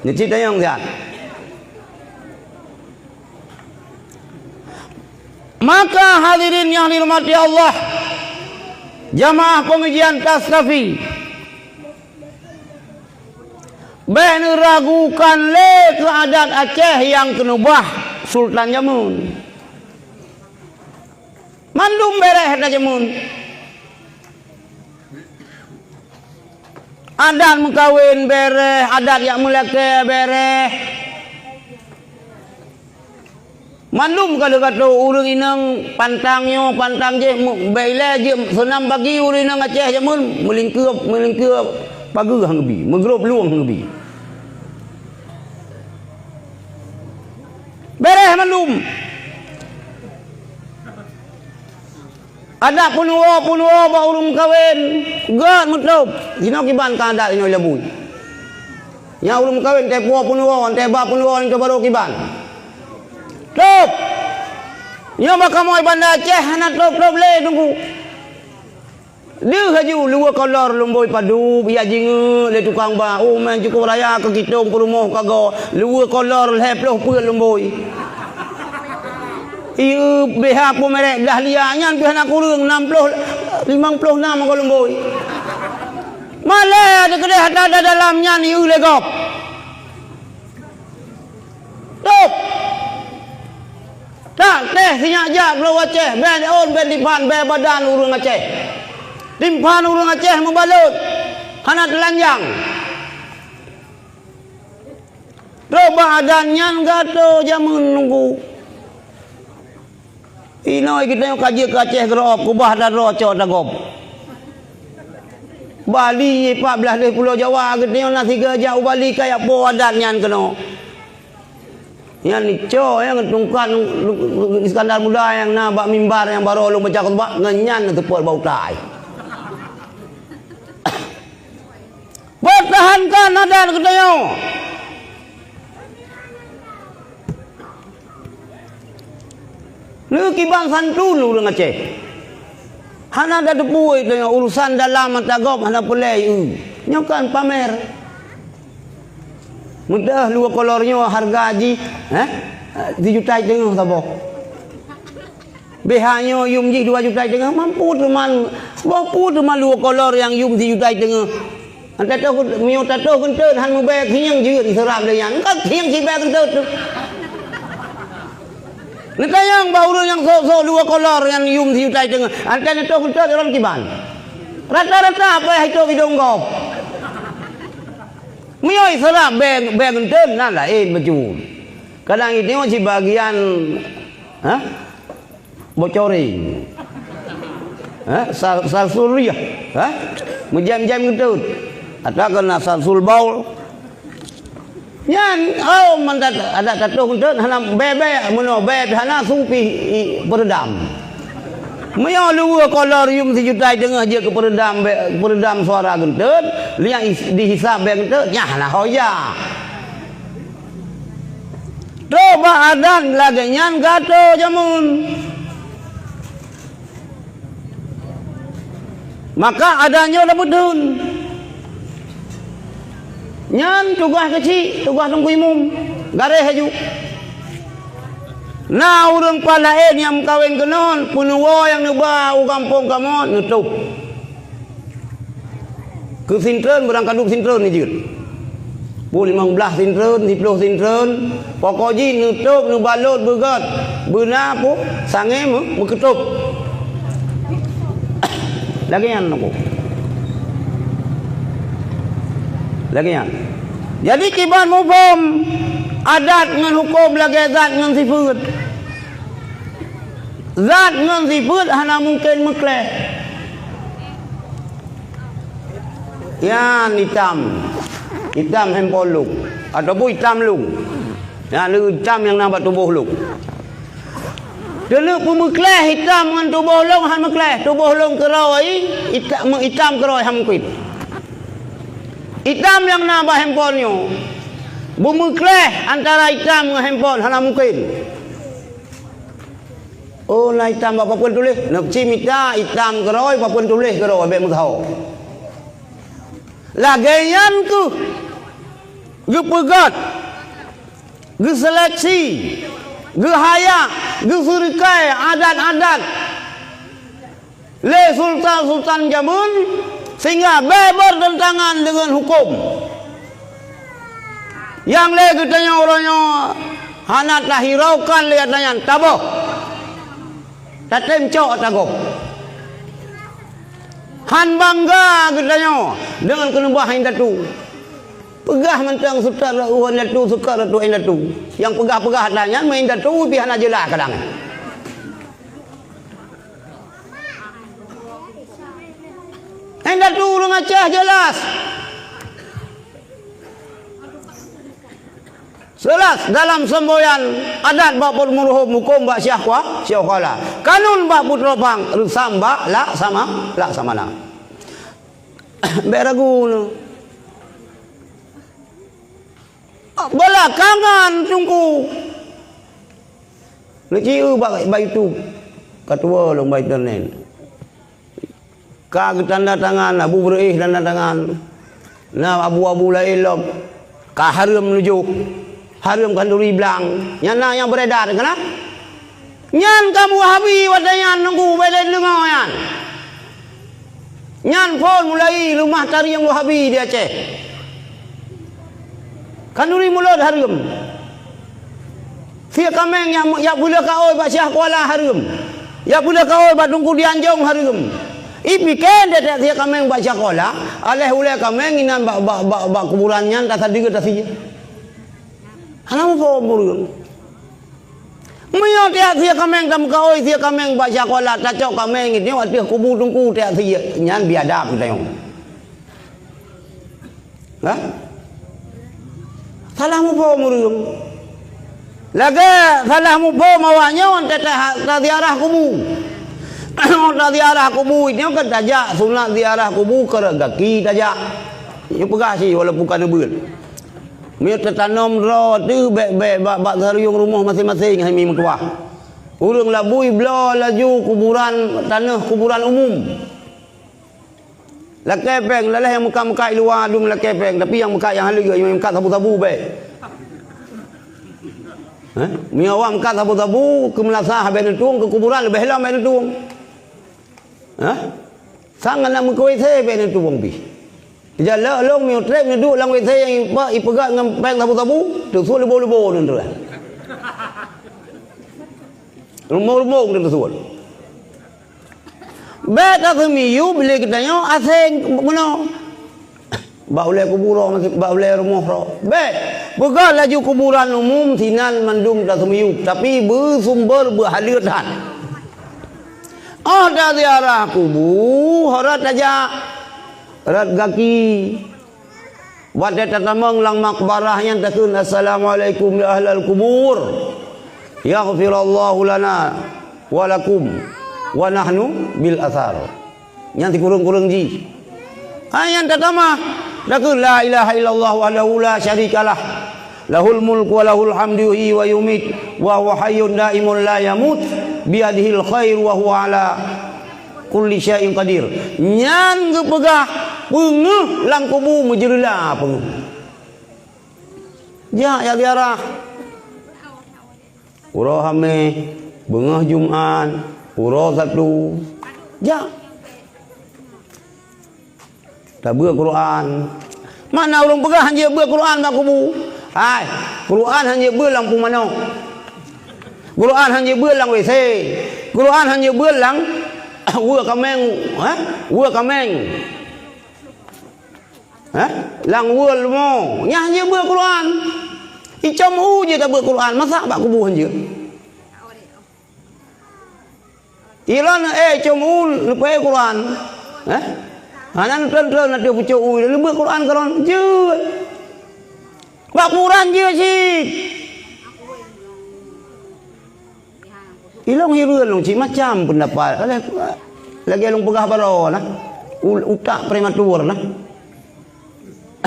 Neucit tanyong siat. Maka hadirin yang dirahmati Allah, jamaah pengajian Tastafi, Bék neuragukan lé keu adat Aceh nyang keuneubah sultan jameun. Mandum béréh ata jameun. Adat meukawen béréh, adat jak meulakée béréh. Mandum ka lheueh ka trok ureuëng inong pantang nyoe, pantang jéh, mu-, bak ilée jeuet seunam pagi ureuëng inong Aceh jameun meulingkeue, meulingkeue pageue han geubi, meugrôp lueng han geubi. Béréh mandum. Adak peunuwoe-peunuwoe bak ureuëng meukawen, gét meutôb. Jinoe kiban ka adat inoe labui. Nyang ureuëng meukawen, teupuwoe peunuwoe, teuba peunuwoe, nyan barô kiban. Tôb! Nyoe bak kamoe Banda Aceh hana tôb-tôb lé teungku. Deuh laju luweue kolor lumbôi padub, jak jingeuk lé tukang ba. Oh, meunan cukôp raya keu kitong peurumoh ka goe, luweue kolor lhée ploh peuet lumbôi. Ié B H peue merek Dahlia nyan pih hana kureueng, nam ploh, limong ploh nam goe lumbôi. Malée teukeudeh ata dalam nyan ié lé gob. Tôb! Tak teh sinyak jak droe Aceh, bèe ôn bèe timphan bèe badan ureueng Aceh. Timphan ureueng Aceh meubalot, hana teulanjang. Trok bak adan nyan gato jameun nunggu. Inoe geutanyoe ka jeuet keu Aceh keurok, kubah ata droe cok ata gob. Bali, pat blaih deh Pulo Jawa, geutanyoe na sigoe jak u Bali kajak po adat nyan keunoe. Nyan icok nyang tungkat Iskandar Muda nyang na bak mimbar nyang barô lôn baca khutbah, ngon nyan neuseupôt bak utai. Peutahankan adat geutanyoe. Neukiban santun ureueng Aceh. Hana tateupeue tanyoe urusan dalam mata gob hana peureulèe, eu. Nyoe kan pamer. Meudeuh luweue kolor nyoe hareuga jih, eh? Sijuta siteungoh saboh. B H nyoe yum jih dua juta siteungoh, mampu teuma, boh peue teuma luweue kolor nyang yum sijuta siteungoh. An tatoh, meunyoe tatoh geunteut han meubèe, khieng jeuet diseurap lé nyan. Engkau khieng sibèe geunteut tu. Neutanyong bak ureueng nyang sôk-sôk luweue kolor nyang yum sijuta siteungoh. An tatoh geunteut, droen kiban. Rata-rata apa yang itu bidong gob. Meunyoe iseurap bèe, bèe geunteut, na laén bacut. Kadang itu sibagian, ha? Bocoring. Ha? Sal-, salsul rih. Ha? Meujam-jam geutôt. Atawa keu na salsul baul. Nyan, oh, mantap adat tatoh geutôt, hana bèe-bèe, meunoe bèe pih hana, su pih i, peureudam. Meunyoe luweue kolor yum sijuta siteungoh jeuet keu peureudam bèe, peureudam suara geutôt, liang is-, dihisab bèe geutôt, nyan hana hoja. Trok bak adat lagèe nyan gato jameun. Maka adat nyoe na beudeun. Nyan tugaih keuchik, tugaih Teungku Imum. Garéh laju. Na ureueng pat laén nyang meukawen keunoe, peunuwoe nyang neuba u gampông kamoe neutôb. Keu sintreun, beurangkadub sintreun jeuet. Peuet limong blaih sintreun, siploh sintreun, pokok jih neutôb, neubalot, beugöt, beuna peue, sangé meu-, meukeutôb. Lagèe nyan nyoe. Lagèe nyan. Jadi kiban muphom adat ngon huköm lagèe zat ngon sifeuet. Zat ngon sifeuet hana mungken meuklèh. Nyan itam. Itam handphone lôn. Ataupun itam lôn. Nyan le itam nyang na bak tuboh lôn. Keuneuk peumeuklèh itam ngon tuboh lôn han meuklèh. Tuboh lôn keurôi, ita-, itam keurôi han mungken. Itam nyang na bak handphone nyoe. Beumeuklèh antara itam ngon handphone hana mungken. Oh, na itam bak papeuen tuléh. Neuk ci mita itam keurôi, papeuen tuléh keurôi, bèk meusaho. Lagèe nyan keuh geupeugöt, geuseleksi, geuhayak, geuseureukai adat-adat lé sultan-sultan jameun, sehingga bèk beurtentangan deungon huköm. Nyang lé geutanyoe uroe nyoe hana tahiraukan lé ata nyan, taboh. Tatem cok tagob. Han bangga geutanyoe deungon keuneubah indatu. Peugah mantong seutôt rot indatu, seutôt rot indatu. Nyang peugah-peugah ata nyan meu indatu pih hana jeulaih kadang. Indatu ureuëng Aceh jeulaih. Seulaih dalam semboyan adat bak peumuruhom, hukôm bak syiah kua-, syiah kuala. Kanun bak putroe pang, reusam bak laksama-, laksamana. Bék ragu nyoe. Beulakangan Teungku. Neuci eu bak, bak YouTube. Ka tuwoe lôn bak internet. Ka geutanda tangan, Abu Beureueh tanda tangan. Na abu-abu laén lom. Ka hareuem neujôh. Hareuem khanduri blang. Nyan na nyang beredar, kana? Nyan ka Wahabi watée nyan Teungku, bék lé deungoe nyan. Nyan phon mulai leumah tarieng Wahabi di Aceh. Khanduri mulod hareuem. Sie kaméng nyang, nyang peuleueh kaôi bak syiah kuala hareuem. Nyang peuleueh kaôi bak Teungku Dian Jong hareuem. Ipike teutek sie kaméng bak syiah kuala, aléh ulée kaméng inan bak, bak, bak, bak kuburan nyan tasadeue tasie. Hana muphom ureuëng. Meunyoe tiak sie kaméng tameukaôi sie kaméng bak syiah kuala, tacok kaméng nyoe ateueh kubu Teungku tiak sie, nyan biadab geutanyoe. Hah? Salah muphom ureuëng. Lagée salah muphom awaknyoe teuka taziarah kubu. Taziarah kubu nyoe kan tajak sunat ziarah kubu keu rot gaki tajak. Nyoe peugah cit walaupun ka neubeuet. Meunyoe teutanom droe teuh bék-bék bak, bak saruyong rumoh maséng-maséng hai mi meutuwah. Ureuëng labui bloe laju kuburan, tanoh kuburan umum. Lakée péng, lalah nyang meukat-meukat i luwa dum lakée péng, tapi nyang meukat nyang haleue, nyang meukat sabu-sabu bék. Hah? Meunyoe awak meukat sabu-sabu, keu meulasah bék neutueng, keu kuburan leubeh lom bék neutueng. Hah? Sang aneuk meukeue W C bék neutueng pih. Ija lôn meunyoe treb neuduek lam W C nyang ipe-, ipeugah ngon péng sabu-sabu, teusuet leubo-leubo neuh. Rumbong-rumbong teusuet. Bék taseumiyueb lé geutanyoe aseng meunoe. Bak ulée kubu droe, bak ulée rumoh droe. Bék. Peugah laju kuburan umum sinan mandum taseumiyueb, tapi beusumber beuhaleue that. Óh taziarah kubu, rot tajak, rot gaki. Watée tatamong lam makbarah nyan takheun, "Assalamualaikum ya ahlal kubur. Yaghfirallahu lana wa lakum wa nahnu bil athar." Nyan sikureueng-kureueng jih. Hai nyan tatamah, takheun, "La ilaha illallah wahdahu la syarikalah. Lahul mulku wa lahul hamdu yuhyi wa yumiit. Wa huwa hayyun daimun la yamut. Biyadihil khair wa huwa ala kulli syai'in qadir." Nyan geupeugah peungeuh lam kubu meujeurila peungeuh. Jak, jak ziarah. Uroe Hameh, beungoh Jumat, uroe Sabtu. Jak. Tabeuet Quran. Mana ureuëng peugah hanjeuet beuet Quran bak kubu? Hai, Quran hanjeuet beuet lam pung manok. Quran hanjeuet beuet lam W C. Quran hanjeuet beuet lam weue kaméng, ha? Weue kaméng. Ha? Lam weue leumo. Nyan hanjeuet beuet Quran. Icom u jeuet tabeuet Quran, masa bak kubu hanjeuet? Ilôn, eh, com u leupée Quran. Eh? Hana neutreun-treun ateueh pucok u, leubeh Quran keudroe jeuet. Bak Quran jeuet cit. Ilôn hireuen lôn cit macam peundapat. Lagée lôn peugah baroe na. U-, utak prematur na.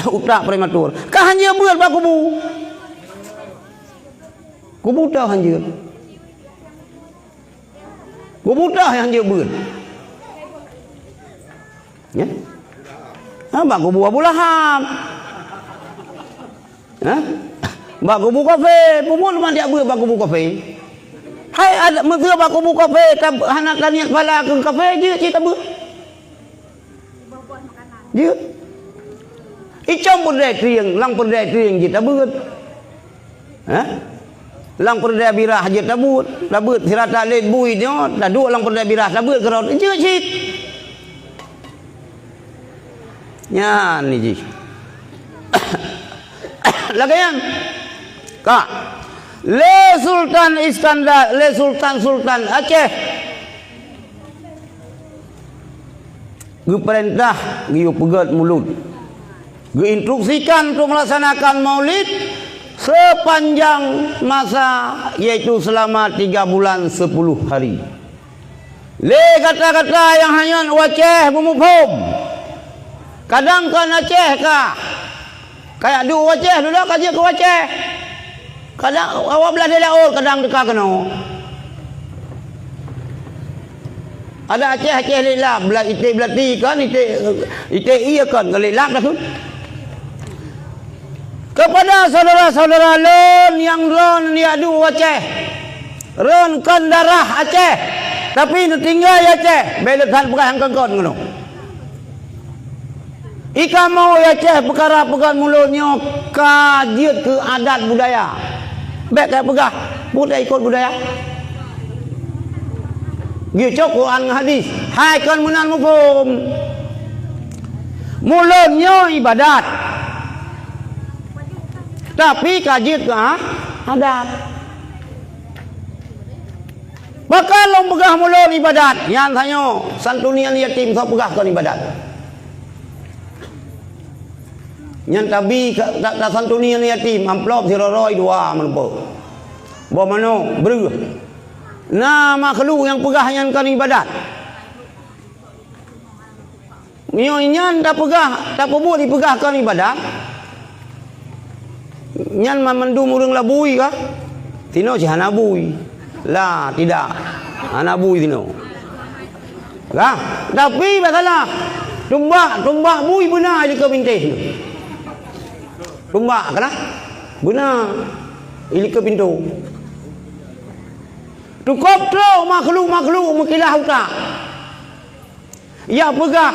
Utak prematur. Ka hanjeuet beuet bak kubu. Kubu toh hanjeuet. Kubu toh hanjeuet beuet. Ya. Ha, bak kubu Abu Lahab. Ha? Bak kubu kafé, peue buet teuma jak beuet bak kubu kafé. Hai, adak meuseu bak kubu kafé, ka hana taniet pahala keu kafé, jeuet cit tabeuet. Jeuet. Icom peureudèe trieng, lam peureudèe trieng jeuet tabeuet. Hah? Lam peureudèe birah jeuet tabeuet, tabeuet sirata lét bui nyoe, taduek lam peureudèe birah tabeuet keurot, jeuet cit. Nyan ni jih. Lagèe nyan. Ka. Lé Sultan Iskandar, lé sultan-sultan Aceh geupeurintah geuyue peugèt mulod. Geuinstruksikan untuk melaksanakan maulid sepanjang masa, yaitu selama tiga bulan sepuluh hari. Lé gata-gata nyang hana u Aceh beumuphom. Kadang kon Aceh ka. Kayak duek u Aceh, dudoe ka jeuet keu Aceh. Kadang awak blaih di laôt, kadang teuka keunoe. Ada Aceh, Aceh lé lap, bela-, iték belati kon, iték, iték ie kon, lé lap dah tu. Kepada saudara-saudara lôn nyang droeneuh jak duek u Aceh, droeneuh kon darah Aceh, tapi neutinggai Aceh, bèk lôn that peugah nyang kon-kon keunoe. Ikamoe Aceh peukara peugèt mulod nyoe ka jeuet keu adat budaya. Bèk kapeugah, peue ta ikot budaya. Geucok Quran ngon hadis, hai kon meunan muphom. Mulod nyoe ibadat, tapi ka jeuet keu a-, adat. Pakon lôn peugah mulod ibadat, nyan tanyoe santuni aneuk yatim, soe peugah kon ibadat? Nyan tabi ka, ta-, tasantuni aneuk yatim, amplop siroe-roe dua meuleupok. Boh manok, breueh. Na makhluk nyang peugah nyan kon ibadat? Meunyoe nyan tapeugah, tapeubuet ipeugah kon ibadat, nyan mandum ureuëng labui kah? Tinoe cit hana bui. La, tidak. Hana bui tinoe. Kah? Tapi bak salah. Tumbak, tumbak bui beuna ilikeue bintéh. Tumbak kana? Beuna ilikeue pintoe. Tukop trok makhluk-makhluk meukilah utak. Yak peugah,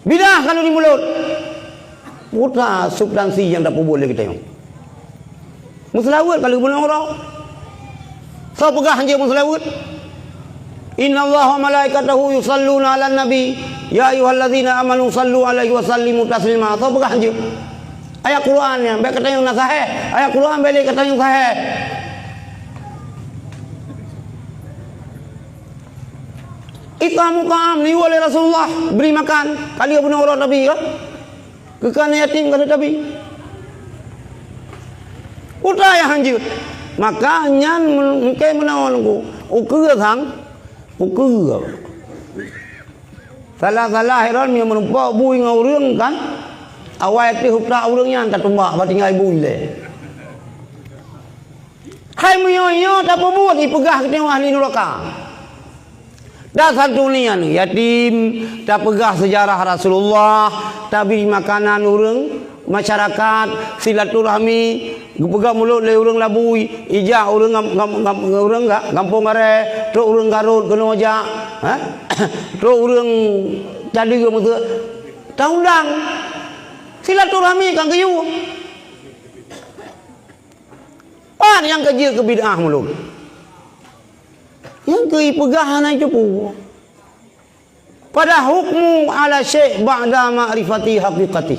bidah ka lôn mulod. Peue ta substansi nyang tapeubuet lé geutanyoe? Meuseulaweuet ka lheueh bunoe uroe. Soe peugah hanjeuet meuseulaweuet? "Innallaha wa malaikatahu yusalluna 'alan nabi, ya ayyuhalladzina amanu sallu 'alaihi wa sallimu taslima." Soe peugah hanjeuet? Ayat Quran nyan, bèk geutanyoe na sahih. Ayat Quran bèk lé geutanyoe sahih. It'amu ta'am, liwat lé Rasulullah, bri makan, ka lheueh bunoe uroe Nabi, kan? Keu keuneuk yatim ka lheueh tabi. Peue ta nyang hanjeuet. Maka nyan mungken meunoe Teungku. Ukeue sang, ukeue. Salah-salah heran meunyoe meurumpok bui ngon ureuëng kan. Awai teuh utak ureuëng nyan tatumbak bak tinggai bui lé. Hai meunyoe-nyoe tapeubuet ipeugah geutanyoe ahli nuraka. Tasantuni aneuk yatim, tapeugah seujarah Rasulullah, tabri makanan ureuëng, masyarakat, silaturahmi, geupeugah mulod lé ureuëng labui, ijak ureuëng gam-, gam-, gam-, ureuëng ga-, gampông Garée, trok ureuëng Garot keunoe jak, ha? Trok ureuëng Cadeue meuseu, taundang. Silaturahmi ka geuyue. Pat nyang ka jeuet keu bid'ah mulod. Nyang keu ipeugah hana jiteupeue. Pada hukmu ala syai' ba'da ma'rifati haqiqati.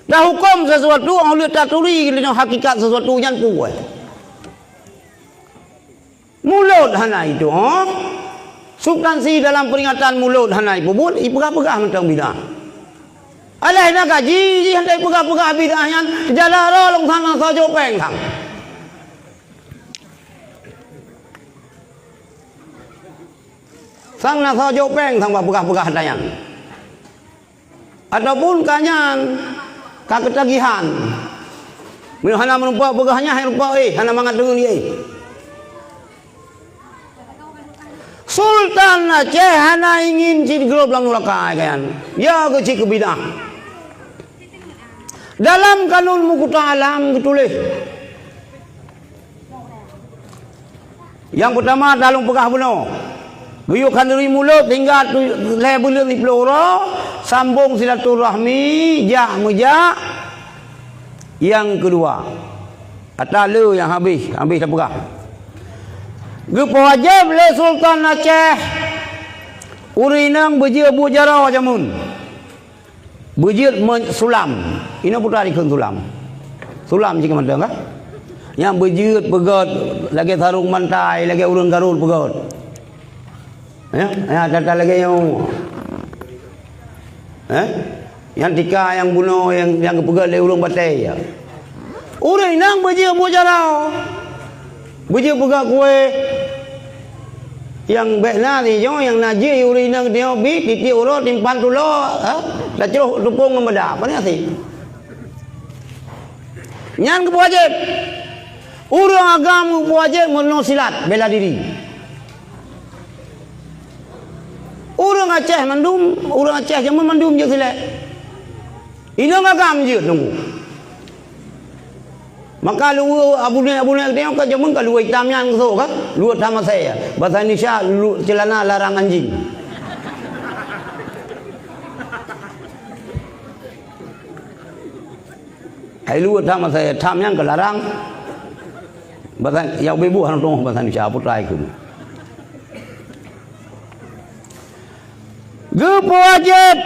Tahuköm sesuatu 'oh lheueh taturi lé nyoe hakikat sesuatu nyan peue. Mulod hana itu, oh. Substansi dalam peringatan mulod hana ipeubuet, ipeugah-peugah mantong bid'ah. Alah na gaji jih hana ipeugah-peugah bid'ah nyan, jalan roh lôn sana soe jok péng sang. Sang na soe jok péng sang bak peugah-peugah ata nyan. Ataupun ka nyan, ka keutagihan. Meunyoe hana meurumpok peugah nyan, hai rumpok, eh, hana mangat deungon, eh. Sultan Aceh hana ingin cit grob lam nuraka, hai ka nyan. Ya keu cit keu bid'ah. Dalam kanun meukuta alam geutuléh. Nyang peutama, ta lôn peugah bunoe. Geuyue khanduri mulod hingga tu-, lhèe buleuen siplôh uroe, sambông silaturahmi, jak meujak. Nyang keudua, ata le nyang habéh, habéh tapeugah. Geupeuwajéb lé Sultan Aceh ureueng inong beujeuet buet jaroe jameun. Beujeuet meu-, sulam. Inoe putra dikheun sulam. Sulam cit mantong, kan? Nyang beujeuet peugöt lagèe sarong bantai, lagèe ureueng Garut peugöt. Ya, ya, tata lagèe nyoe. Eh? Nyang tika, nyang bunoe, nyang, nyang geupeugöt lé ureueng batèe, ya. Ureueng inong beujeuet buet jaroe. Beujeuet peugah kueh. Nyang bèk na sinyoe, nyang na jih ureueng inong sinyoe bi, tiep-tiep uroe timpan tulo, ha? Tacroh teupông ngon beuda. Pane até. Nyan geupeuwajéb. Ureueng agam geupeuwajéb meurunoe silat, bela diri. Ureueng Aceh mandum, ureueng Aceh jameun mandum jeuet silat. Inong agam jeuet nunggu. Maka luweue abunéh-abunéh geutanyoe ka jameun ka luweue itam nyan geusok ka, luweue tham asèe. Basa Indonesia lu-, ceulana larang anjing. Hai luweue tham asèe, tham nyan ka larang. Basa nyang beubuh hana tu'oh basa Indonesia, putra ikeu. Geupeuwajéb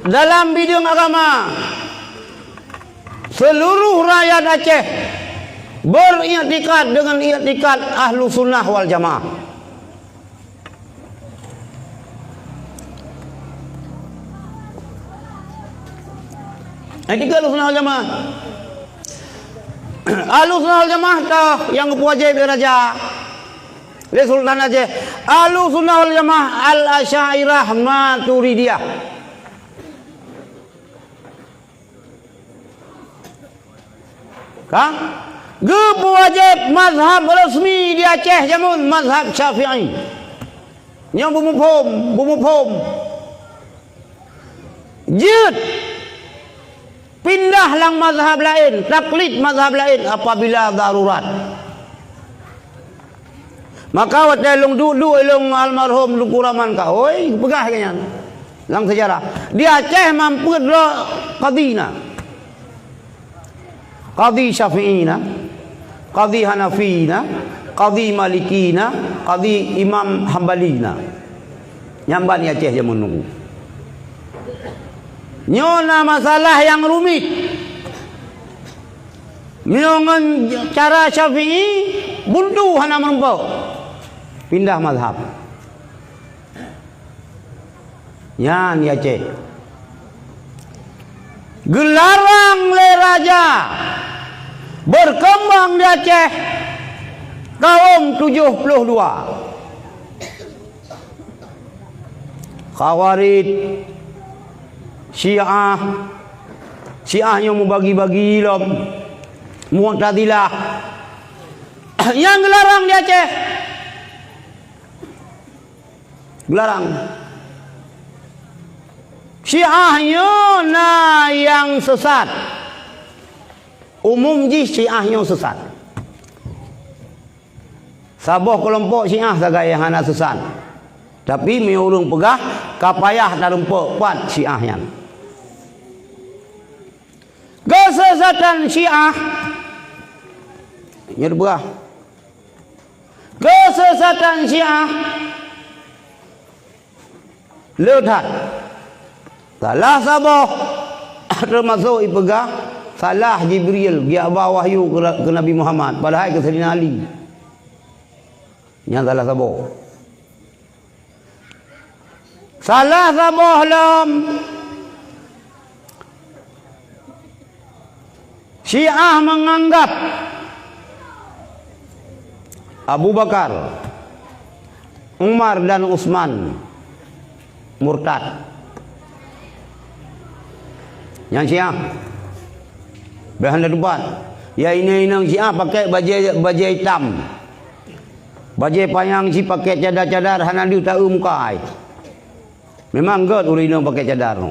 dalam bideueng agama, seluruh rakyat Aceh beriktikad dengan iktikad Ahlussunnah wal Jamaah. Iktikad Ahlussunnah wal Jamaah. Ahlussunnah wal Jamaah tah nyang geupeuwajéb lé raja, lé Sultan Aceh. Ahlussunnah wal Jamaah Al-Asy'ariyah Maturidiyah. Ka? Geupeuwajéb mazhab resmi di Aceh jameun mazhab Syafi'i. Nyoe beumuphom, beumuphom. Jeuet pindah lam mazhab laén, taklid mazhab laén apabila darurat. Maka watèe lôn duek-duek ilôn almarhum Teungku Rahman Kaoi, geupeugah lagèe nyan lam seujarah. Di Aceh man peuet droe kadhi na. Kadhi Syafi'i na, kadhi Hanafi na, kadhi Maliki na, kadhi Imam Hambali na. Nyan ban di Aceh jameun nunggu. Nyoe na masalah nyang rumit. Meunyoe ngon cara Syafi'i, buntu hana meurumpok. Pindah mazhab. Nyan di Aceh. Geularang lé raja berkembang di Aceh kaum tujoh ploh dua. Khawarij, Syiah, Syiah nyoe meubagi-bagi lom, Mu'tazilah. Nyang geularang di Aceh. Geularang. Syiah nyoe na nyang sesat. Umum jih Syiah nyoe sesat. Saboh keulompok Syiah sagai nyang hana sesat. Tapi meunyoe ureuëng peugah, ka payah tarumpok pat Syiah nyan. Keusesatan Syiah, nyoe peugah, keusesatan Syiah le that. Salah saboh, teumasok ipeugah salah Jibril geujak ba wahyu keu, keu Nabi Muhammad, padahai keu Saidina Ali. Nyan salah saboh. Salah saboh lom, Syiah menganggap Abu Bakar, Umar dan Utsman murtad. Nyan Syiah. Bèk hana teumpat. Ya, inong-inong Syiah pakai bajèe, bajèe itam. Bajèe panyang cit pakai cadar-cadar hana deuh taeu muka ai. Memang gèt ureuëng inong pakai cadar.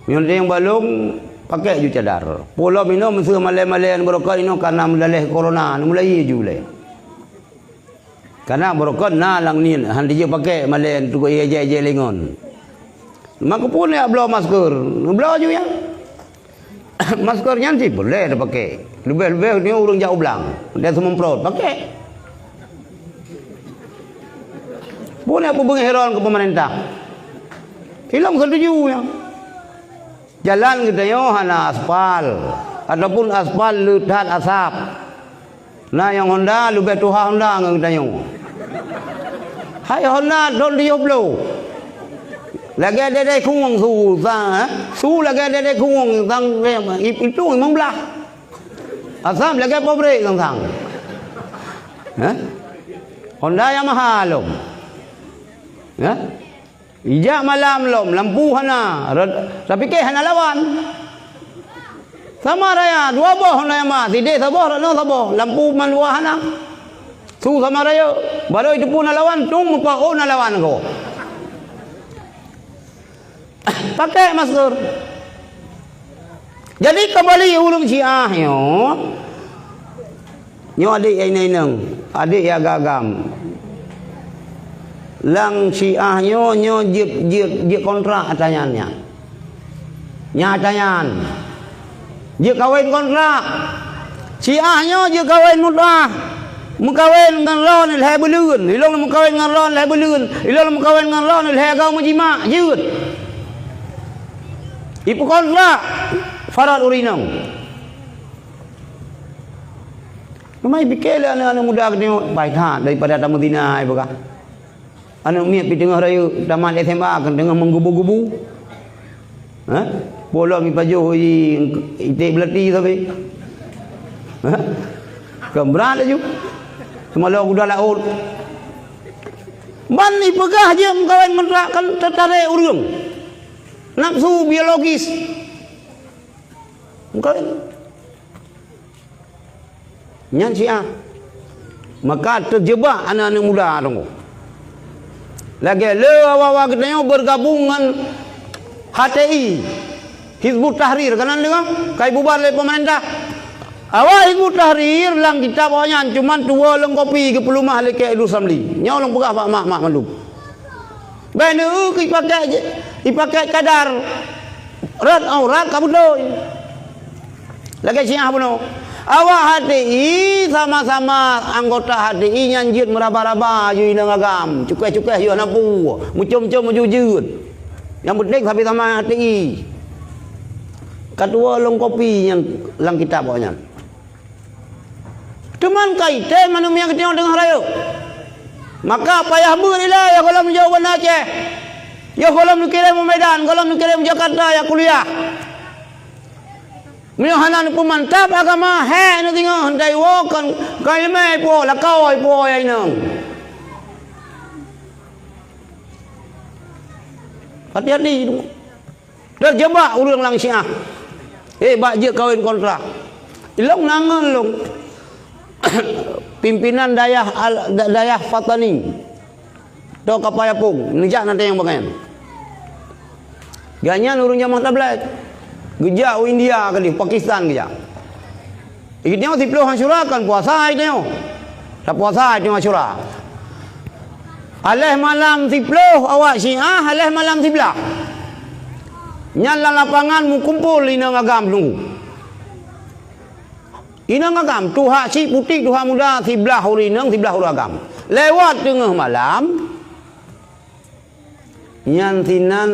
Meunyoe teueng balong, pakai ju cadar. Peue lom inoe meuseu malèe-malèe barokon inoe kana meudaleh corona, neumulai ju lé. Kana barokon na lam niet, han jijak pakai malée teungku ijai-ijai lingon. Maka pun jak bloe masker, bloe ju nyan. Masker nyan cit boleh tapakai. Leubeh-leubeh nyoe ureuëng jak u blang, dan seumeuprot pakai. Pun jak peubeungéh heron keu pemerintah. Ilong setuju nyan. Jalan geutanyoe hana aspal, ataupun aspal le that asab. Na nyang Honda leubeh tuha Honda ngon geutanyoe. Hai Honda thon tujoh ploh. Lagée dedek kuwong su, sa, eh? Su lagée dedek kuwong, sang, eh, ip-, iplueng limong blaih. Asab lagée pabrik sang-sang. Eh? Honda nyang maha lom. Eh? Ijak malam lom, lampu hana, rot-, tapi keh hana lawan. Sama raya, dua boh hana nyang ma, sideh saboh, rot nyoe saboh, lampu man dua hana. Su sama raya, barô itu pun na lawan, tung mupa oh na lawan ko. Pakai masker. Jadi, kembali ureuëng Syiah nyoe, nyoe adék nyang inong-inong, adék nyang agam-agam. Lam Syiah nyoe, nyoe jeuet, jeuet, jeuet kontrak ata nyan nyan. Nyan ata nyan. Jeuet kawén kontrak. Syiah nyoe jeuet kawén mut'ah. Meukawen ngon droe lhée buleuen, ilong meukawen ngon droe lhée buleuen, ilong meukawen ngon droe lhée agam meujimak, jeuet. Ipeukontrak farot ureuëng inong. Memang ipike lé aneuëk-aneuëk muda geutanyoe, bai that daripada tameuzina, ipeugah. Aneuëk miet pih teungoh rayeuk tamat S M A kan teungoh menggubu-gubu. Ha? Polom ipajoh i, iték beulati sabe. Ha? Kan brat laju. Seumalo kuda laôt. Ban ipeugah jeuet meukawen ngon rak kan teutarek ureuëng. Nafsu biologis. Meukawen. Nyan Syiah. Maka teujeubak aneuëk-aneuëk muda teungku. Lagée le awak-awak geutanyoe beugabong ngon H T I, Hizbut Tahrir, keunan deungoe, ka ibubar lé peumeurintah. Awak Hizbut Tahrir lam kitab awaknyan cuman tuwoe lôn kopi geupeulumah lé Kek Idris Ramli. Nyoe lôn peugah bak mak-mak mandum. Bék neueu keu ipakai, ipakai cadar rot aurat ka beutôi. Lagée Syiah bunoe. Awak H T I sama-sama anggota H T I nyan jeuet meuraba-raba aju inong agam, cukéh-cukéh yoh napu, meucom-com aju jeuet. Nyang penting sabe sama H T I. Ka tuwoe lôn kopi nyang lam kitab awaknyan. Teuma ka item aneuëk miet geutanyoe teungoh rayeuk. Maka payah beuet ilée yoh gohlom neujok u Banda Aceh. Yoh gohlom neukirém u Medan, gohlom neukirém u Jakarta jak kuliah. Meunyoe hana neupeumantap agama, hék neutingoh, hantei woe kon, kon iéleumé ipuwoe, lakoe ipuwoe ya inong. Hati-hati. Teujeubak ureuëng lam Syiah. Eh, bak jeuet kawén kontrak. Ilong na ngon lôn. Pimpinan dayah al-, da-, dayah Fatani. Toh Kapayapong, neujak na teueng bagian. Gobnyan ureuëng jamaah tablet. Geujak u India kali, Pakistan geujak. Geutanyoe siplôh Asyura kan puasa geutanyoe. Tapuasa geutanyoe Asyura. Aléh malam siplôh awak Syiah, aléh malam siblaih. Nyan lam lapangan meukumpol inong agam teungku. Inong agam, tuha chik putéh, tuha muda, siblaih ureuëng inong, siblaih ureuëng agam. Lewat teungoh malam, nyan sinan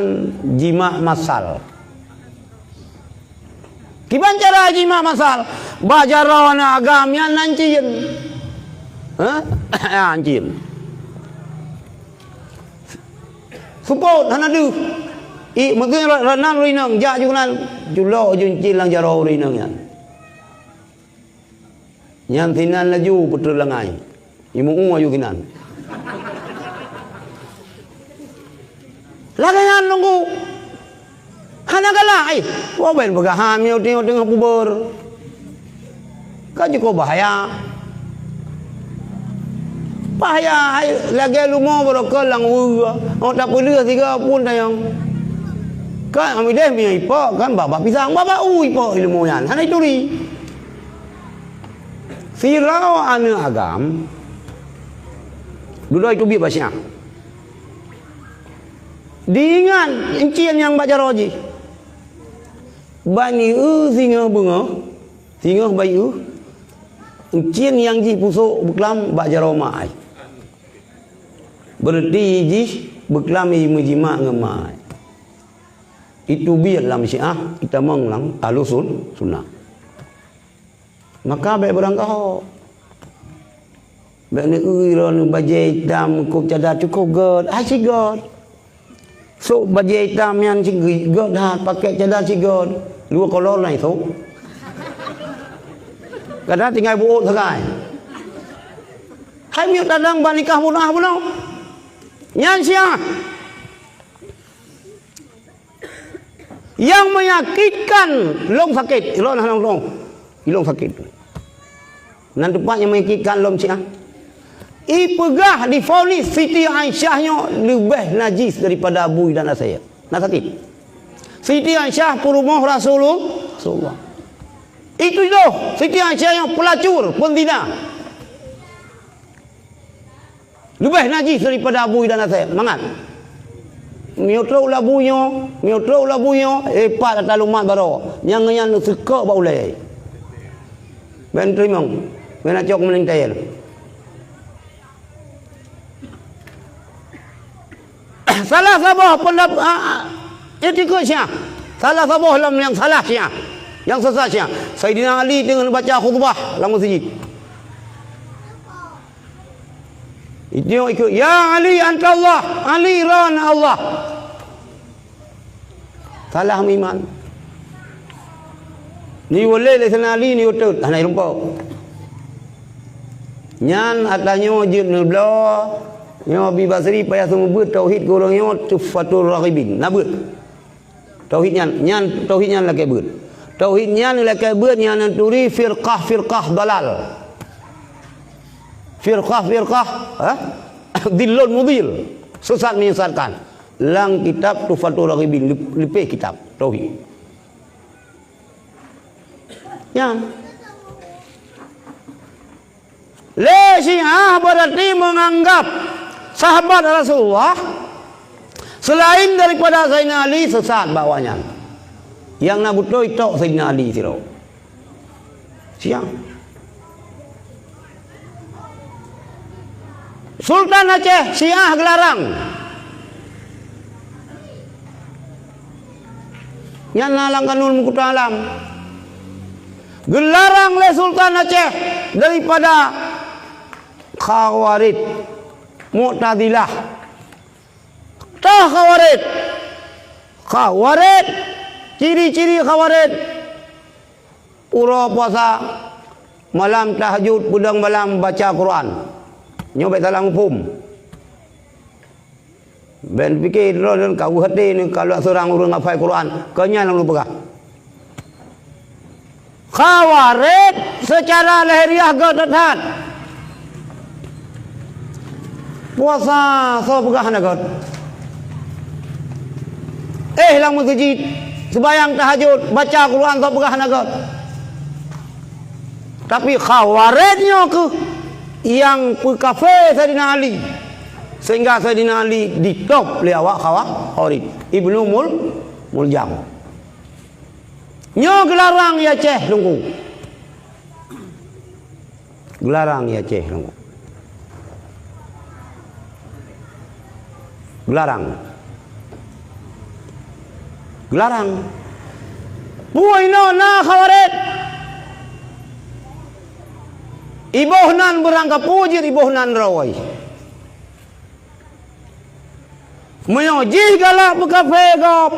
jimak masal. Kiban cara jimak masal? Bak jaroe aneuëk agam nyan na cin. Ha? Na cin. Seupôt hana deuh. I, mungken ra-, ranan ureuëng inong, jak ju keunan, julok ju cin lam jaroe ureuëng inong nyan. Nyan sinan laju peutrön langai. Imu-u aju kinan. Lagée nyan teungku. Hana galak, eh. Wah, ben peugah ham nyoe teungoh-teungoh pubeur. Ka cukup bahaya. Bahaya, hai, lagée lumoe barokon lam weue. Oh, tapeuleueh siga pun tayong. Kan, amideh mie ipok, kan, bak-bak pisang, bak-bak u ipok ilmu nyan. Hana ituri. Sidroe aneuëk agam, Dudoe teubiet bak Syiah. Diingat euncien nyang bak jaroe jih. Ban ié singoh beungoh, singoh ban ié, euncien nyang jih pusok beuklam bak jaroe mak ai. Beureuti jih beuklam i meujimak ngon mak ai. Itu biet lam Syiah, itamong lam Ahlusun-, Sunnah. Maka bék beurangkaho. Bék neueu droeneuh bajée itam, kôb cadar cukôp gét, hai si gét. Sôk bajée itam nyan si gét that, pakék cadar si gét. Dua kolor na isôk. Kadang tinggai buôt sagai. Hai miyueb tadang bak nikah munah bunoe. Nyan Syiah. Nyang menyakitkan lôn sakét, ilôn hana lôn. Ilôn sakét. Nan teumpat nyang menyakitkan lôn Syiah. Ipeugah divonis Siti Aisyah nyoe leubeh najis daripada bui dan asèe. Na sakét. Siti Aisyah peurumoh Rasulul-, Rasulullah. Itu loh, Siti Aisyah nyoe pelacur, penzina. Leubeh najis daripada bui dan asèe. Mangat. Miyueb trok lam bui nyoe, miyueb trok lam bui nyoe, eh, pat ata lumat baroe. Nyang nyan seukok bak ulèe. Ban teurimong. Ban cok meulintèe. Salah saboh peundap-, a, a, iktikeuet Syiah. Salah saboh lam nyang salah Syiah. Nyang sesat Syiah. Saidina Ali teungoh baca khutbah lam meuseujid. Itu ikut, "Ya Ali, anta Allah, Ali droen Allah." Salah meuiman. Ni ulèe lé Saidina Ali ni utot, hana irumpok. Nyan ata nyoe jeuet neubloe, nyoe Abi Basri payah seumeubeuet tauhid keu ureueng nyoe Tuhfatur Raghibin. Na beuet. Tauhid nyan, nyan tauhid nyan lakèe beuet. Tauhid nyan lakèe beuet nyan neuturi firqah-firqah dalal. Firqah-firqah, ha? Dhillun mudhil. Sesat menyesatkan. Lam kitab Tuhfatur Raghibin, lep-, leupeh kitab tauhid. Nyan. Lé Syiah berarti menganggap sahabat Rasulullah selain daripada Saidina Ali sesat bak awaknyan. Nyang na beutôi tok Saidina Ali sidroe. Syiah. Sultan Aceh Syiah geularang. Nyan na lam Kanun Muktalam. Geularang lé Sultan Aceh daripada Khawarij, Mu'tazilah. Toh Khawarij. Khawarij, ciri-ciri Khawarij. Uroe puasa, malam tahajud, peudong malam baca Quran. Nyoe bék salah muphom. Bék pike droe ka u hati ni, kalau seurang ureueng hafai Quran, keu nyan lôn peugah. Khawarij secara lahiriah gét that-that. Puasa soe peugah hana gét. Eh, lam meuseujid, seumayang tahajud, baca Quran soe peugah hana gét. Tapi Khawarij nyoe keuh nyang peukafé Saidina Ali. Sehingga Saidina Ali ditôb lé awak Khawa-, Khawarij. Ibnu Mul-, Muljam. Nyoe geularang i Aceh Teungku. Geularang i Aceh Teungku. Geularang. Geularang. Peue inoe na Khawarij. Iboh nan beurangkapeue jeuet iboh nan droe. Meunyoe jih galak peukafé gob,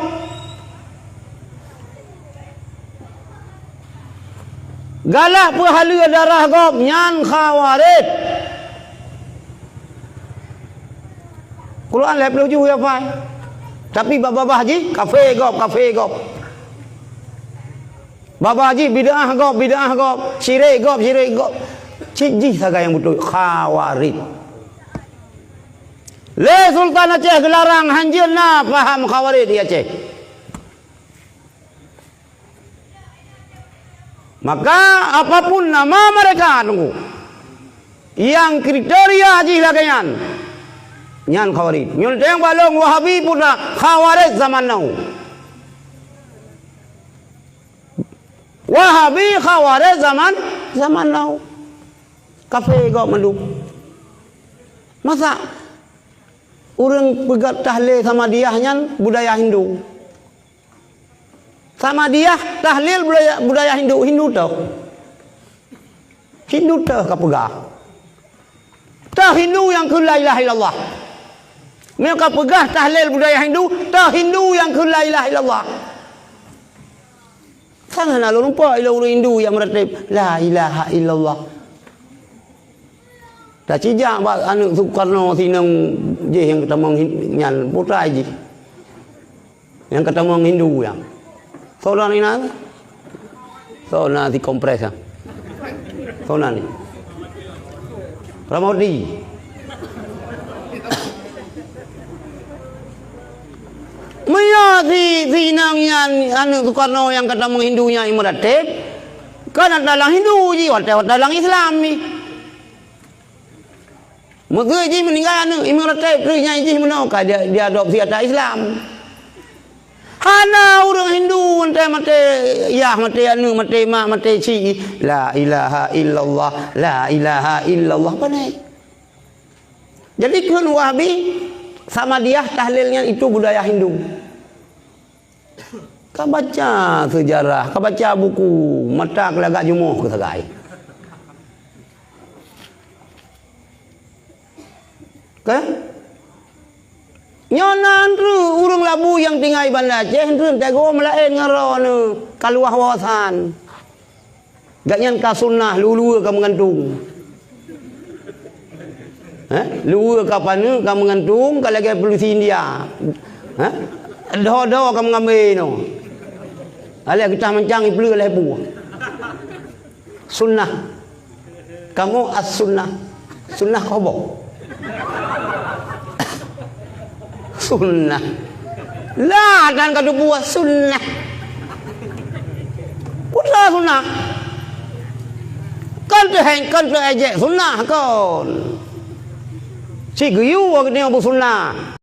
galak peuhaleue darah gob, nyan Khawarij. Quran lhèe ploh juh hafai. Tapi bak babah jih, kafé gob, kafé gob. Babah jih bid'ah gob, bid'ah gob, syirik gob, syirik gob. Cit jih sagai nyang beutôi, Khawarij. Lé Sultan Aceh geularang hanjeuet na paham Khawarij di Aceh. Maka apapun nama mereka Teungku, nyang kriteria jih lagèe nyan, Nyan Khawarij. Nyoe teueng balong Wahabi pun na Khawarij zaman now. Wahabi Khawarij zaman, zaman now. Kafé gob mandum. Masa ureuëng peugah tahlil Samadiyah nyan budaya Hindu? Samadiyah tahlil budaya, budaya Hindu, Hindu toh. Hindu toh ka peugah. Toh Hindu nyang kheun la ilaha illallah. Meunyoe ka peugah tahlil budaya Hindu, toh Hindu nyang kheun la ilaha illallah. Sang hana lôn rumpok ilôn ureuëng Hindu nyang meuratéb la ilaha illallah. Tacijak bak aneuëk Sukarno sinong jih nyang keutamong hin-, nyan putra jih. Nyang keutamong Hindu nyang. Soe na ni na? Soe na si kompres nyang? Soe na ni? Ramodi. Meunyoe si, si inong nyan aneuëk Sukarno nyang keutamong Hindu nyan meuratéb, kan ata lam Hindu jih, watée-watée lam Islam jih. Meuseu jih meuninggai aneuëk, meuratéb treuk nyan jih meunoe ka dia, diadopsi ata Islam. Hana ureuëng Hindu maté, maté yah, maté aneuëk, maté mak, maté cik. La ilaha illallah, la ilaha illallah. Pane? Jadi kheun Wahabi, Samadiyah tahlil nyan itu budaya Hindu. Ka baca seujarah, ka baca buku, mata keu lagak jumoh keu sagai. Kan? Nyoe na treuk ureuëng labu nyang tinggai Banda Aceh, treuk teugom laén ngon droeneuh, ka luwah wawasan. Gobnyan ka sunnah, lu-, luweue ka meugantung. Heh? Luweue ka paneuk, ka meugantung, ka lagée polisi India. Heh? Dho-dho ka meungambée nyoe. Alah geutah mancang ipeuleueh lhée puih. Sunnah. Kamoe as-sunnah. Sunnah koboh. Sunnah. Lah, dan ka teupeue sunnah. Peue sunnah? Kan teuheng, kan teuejek sunnah kon. Si geuyue geutanyoe beusunnah.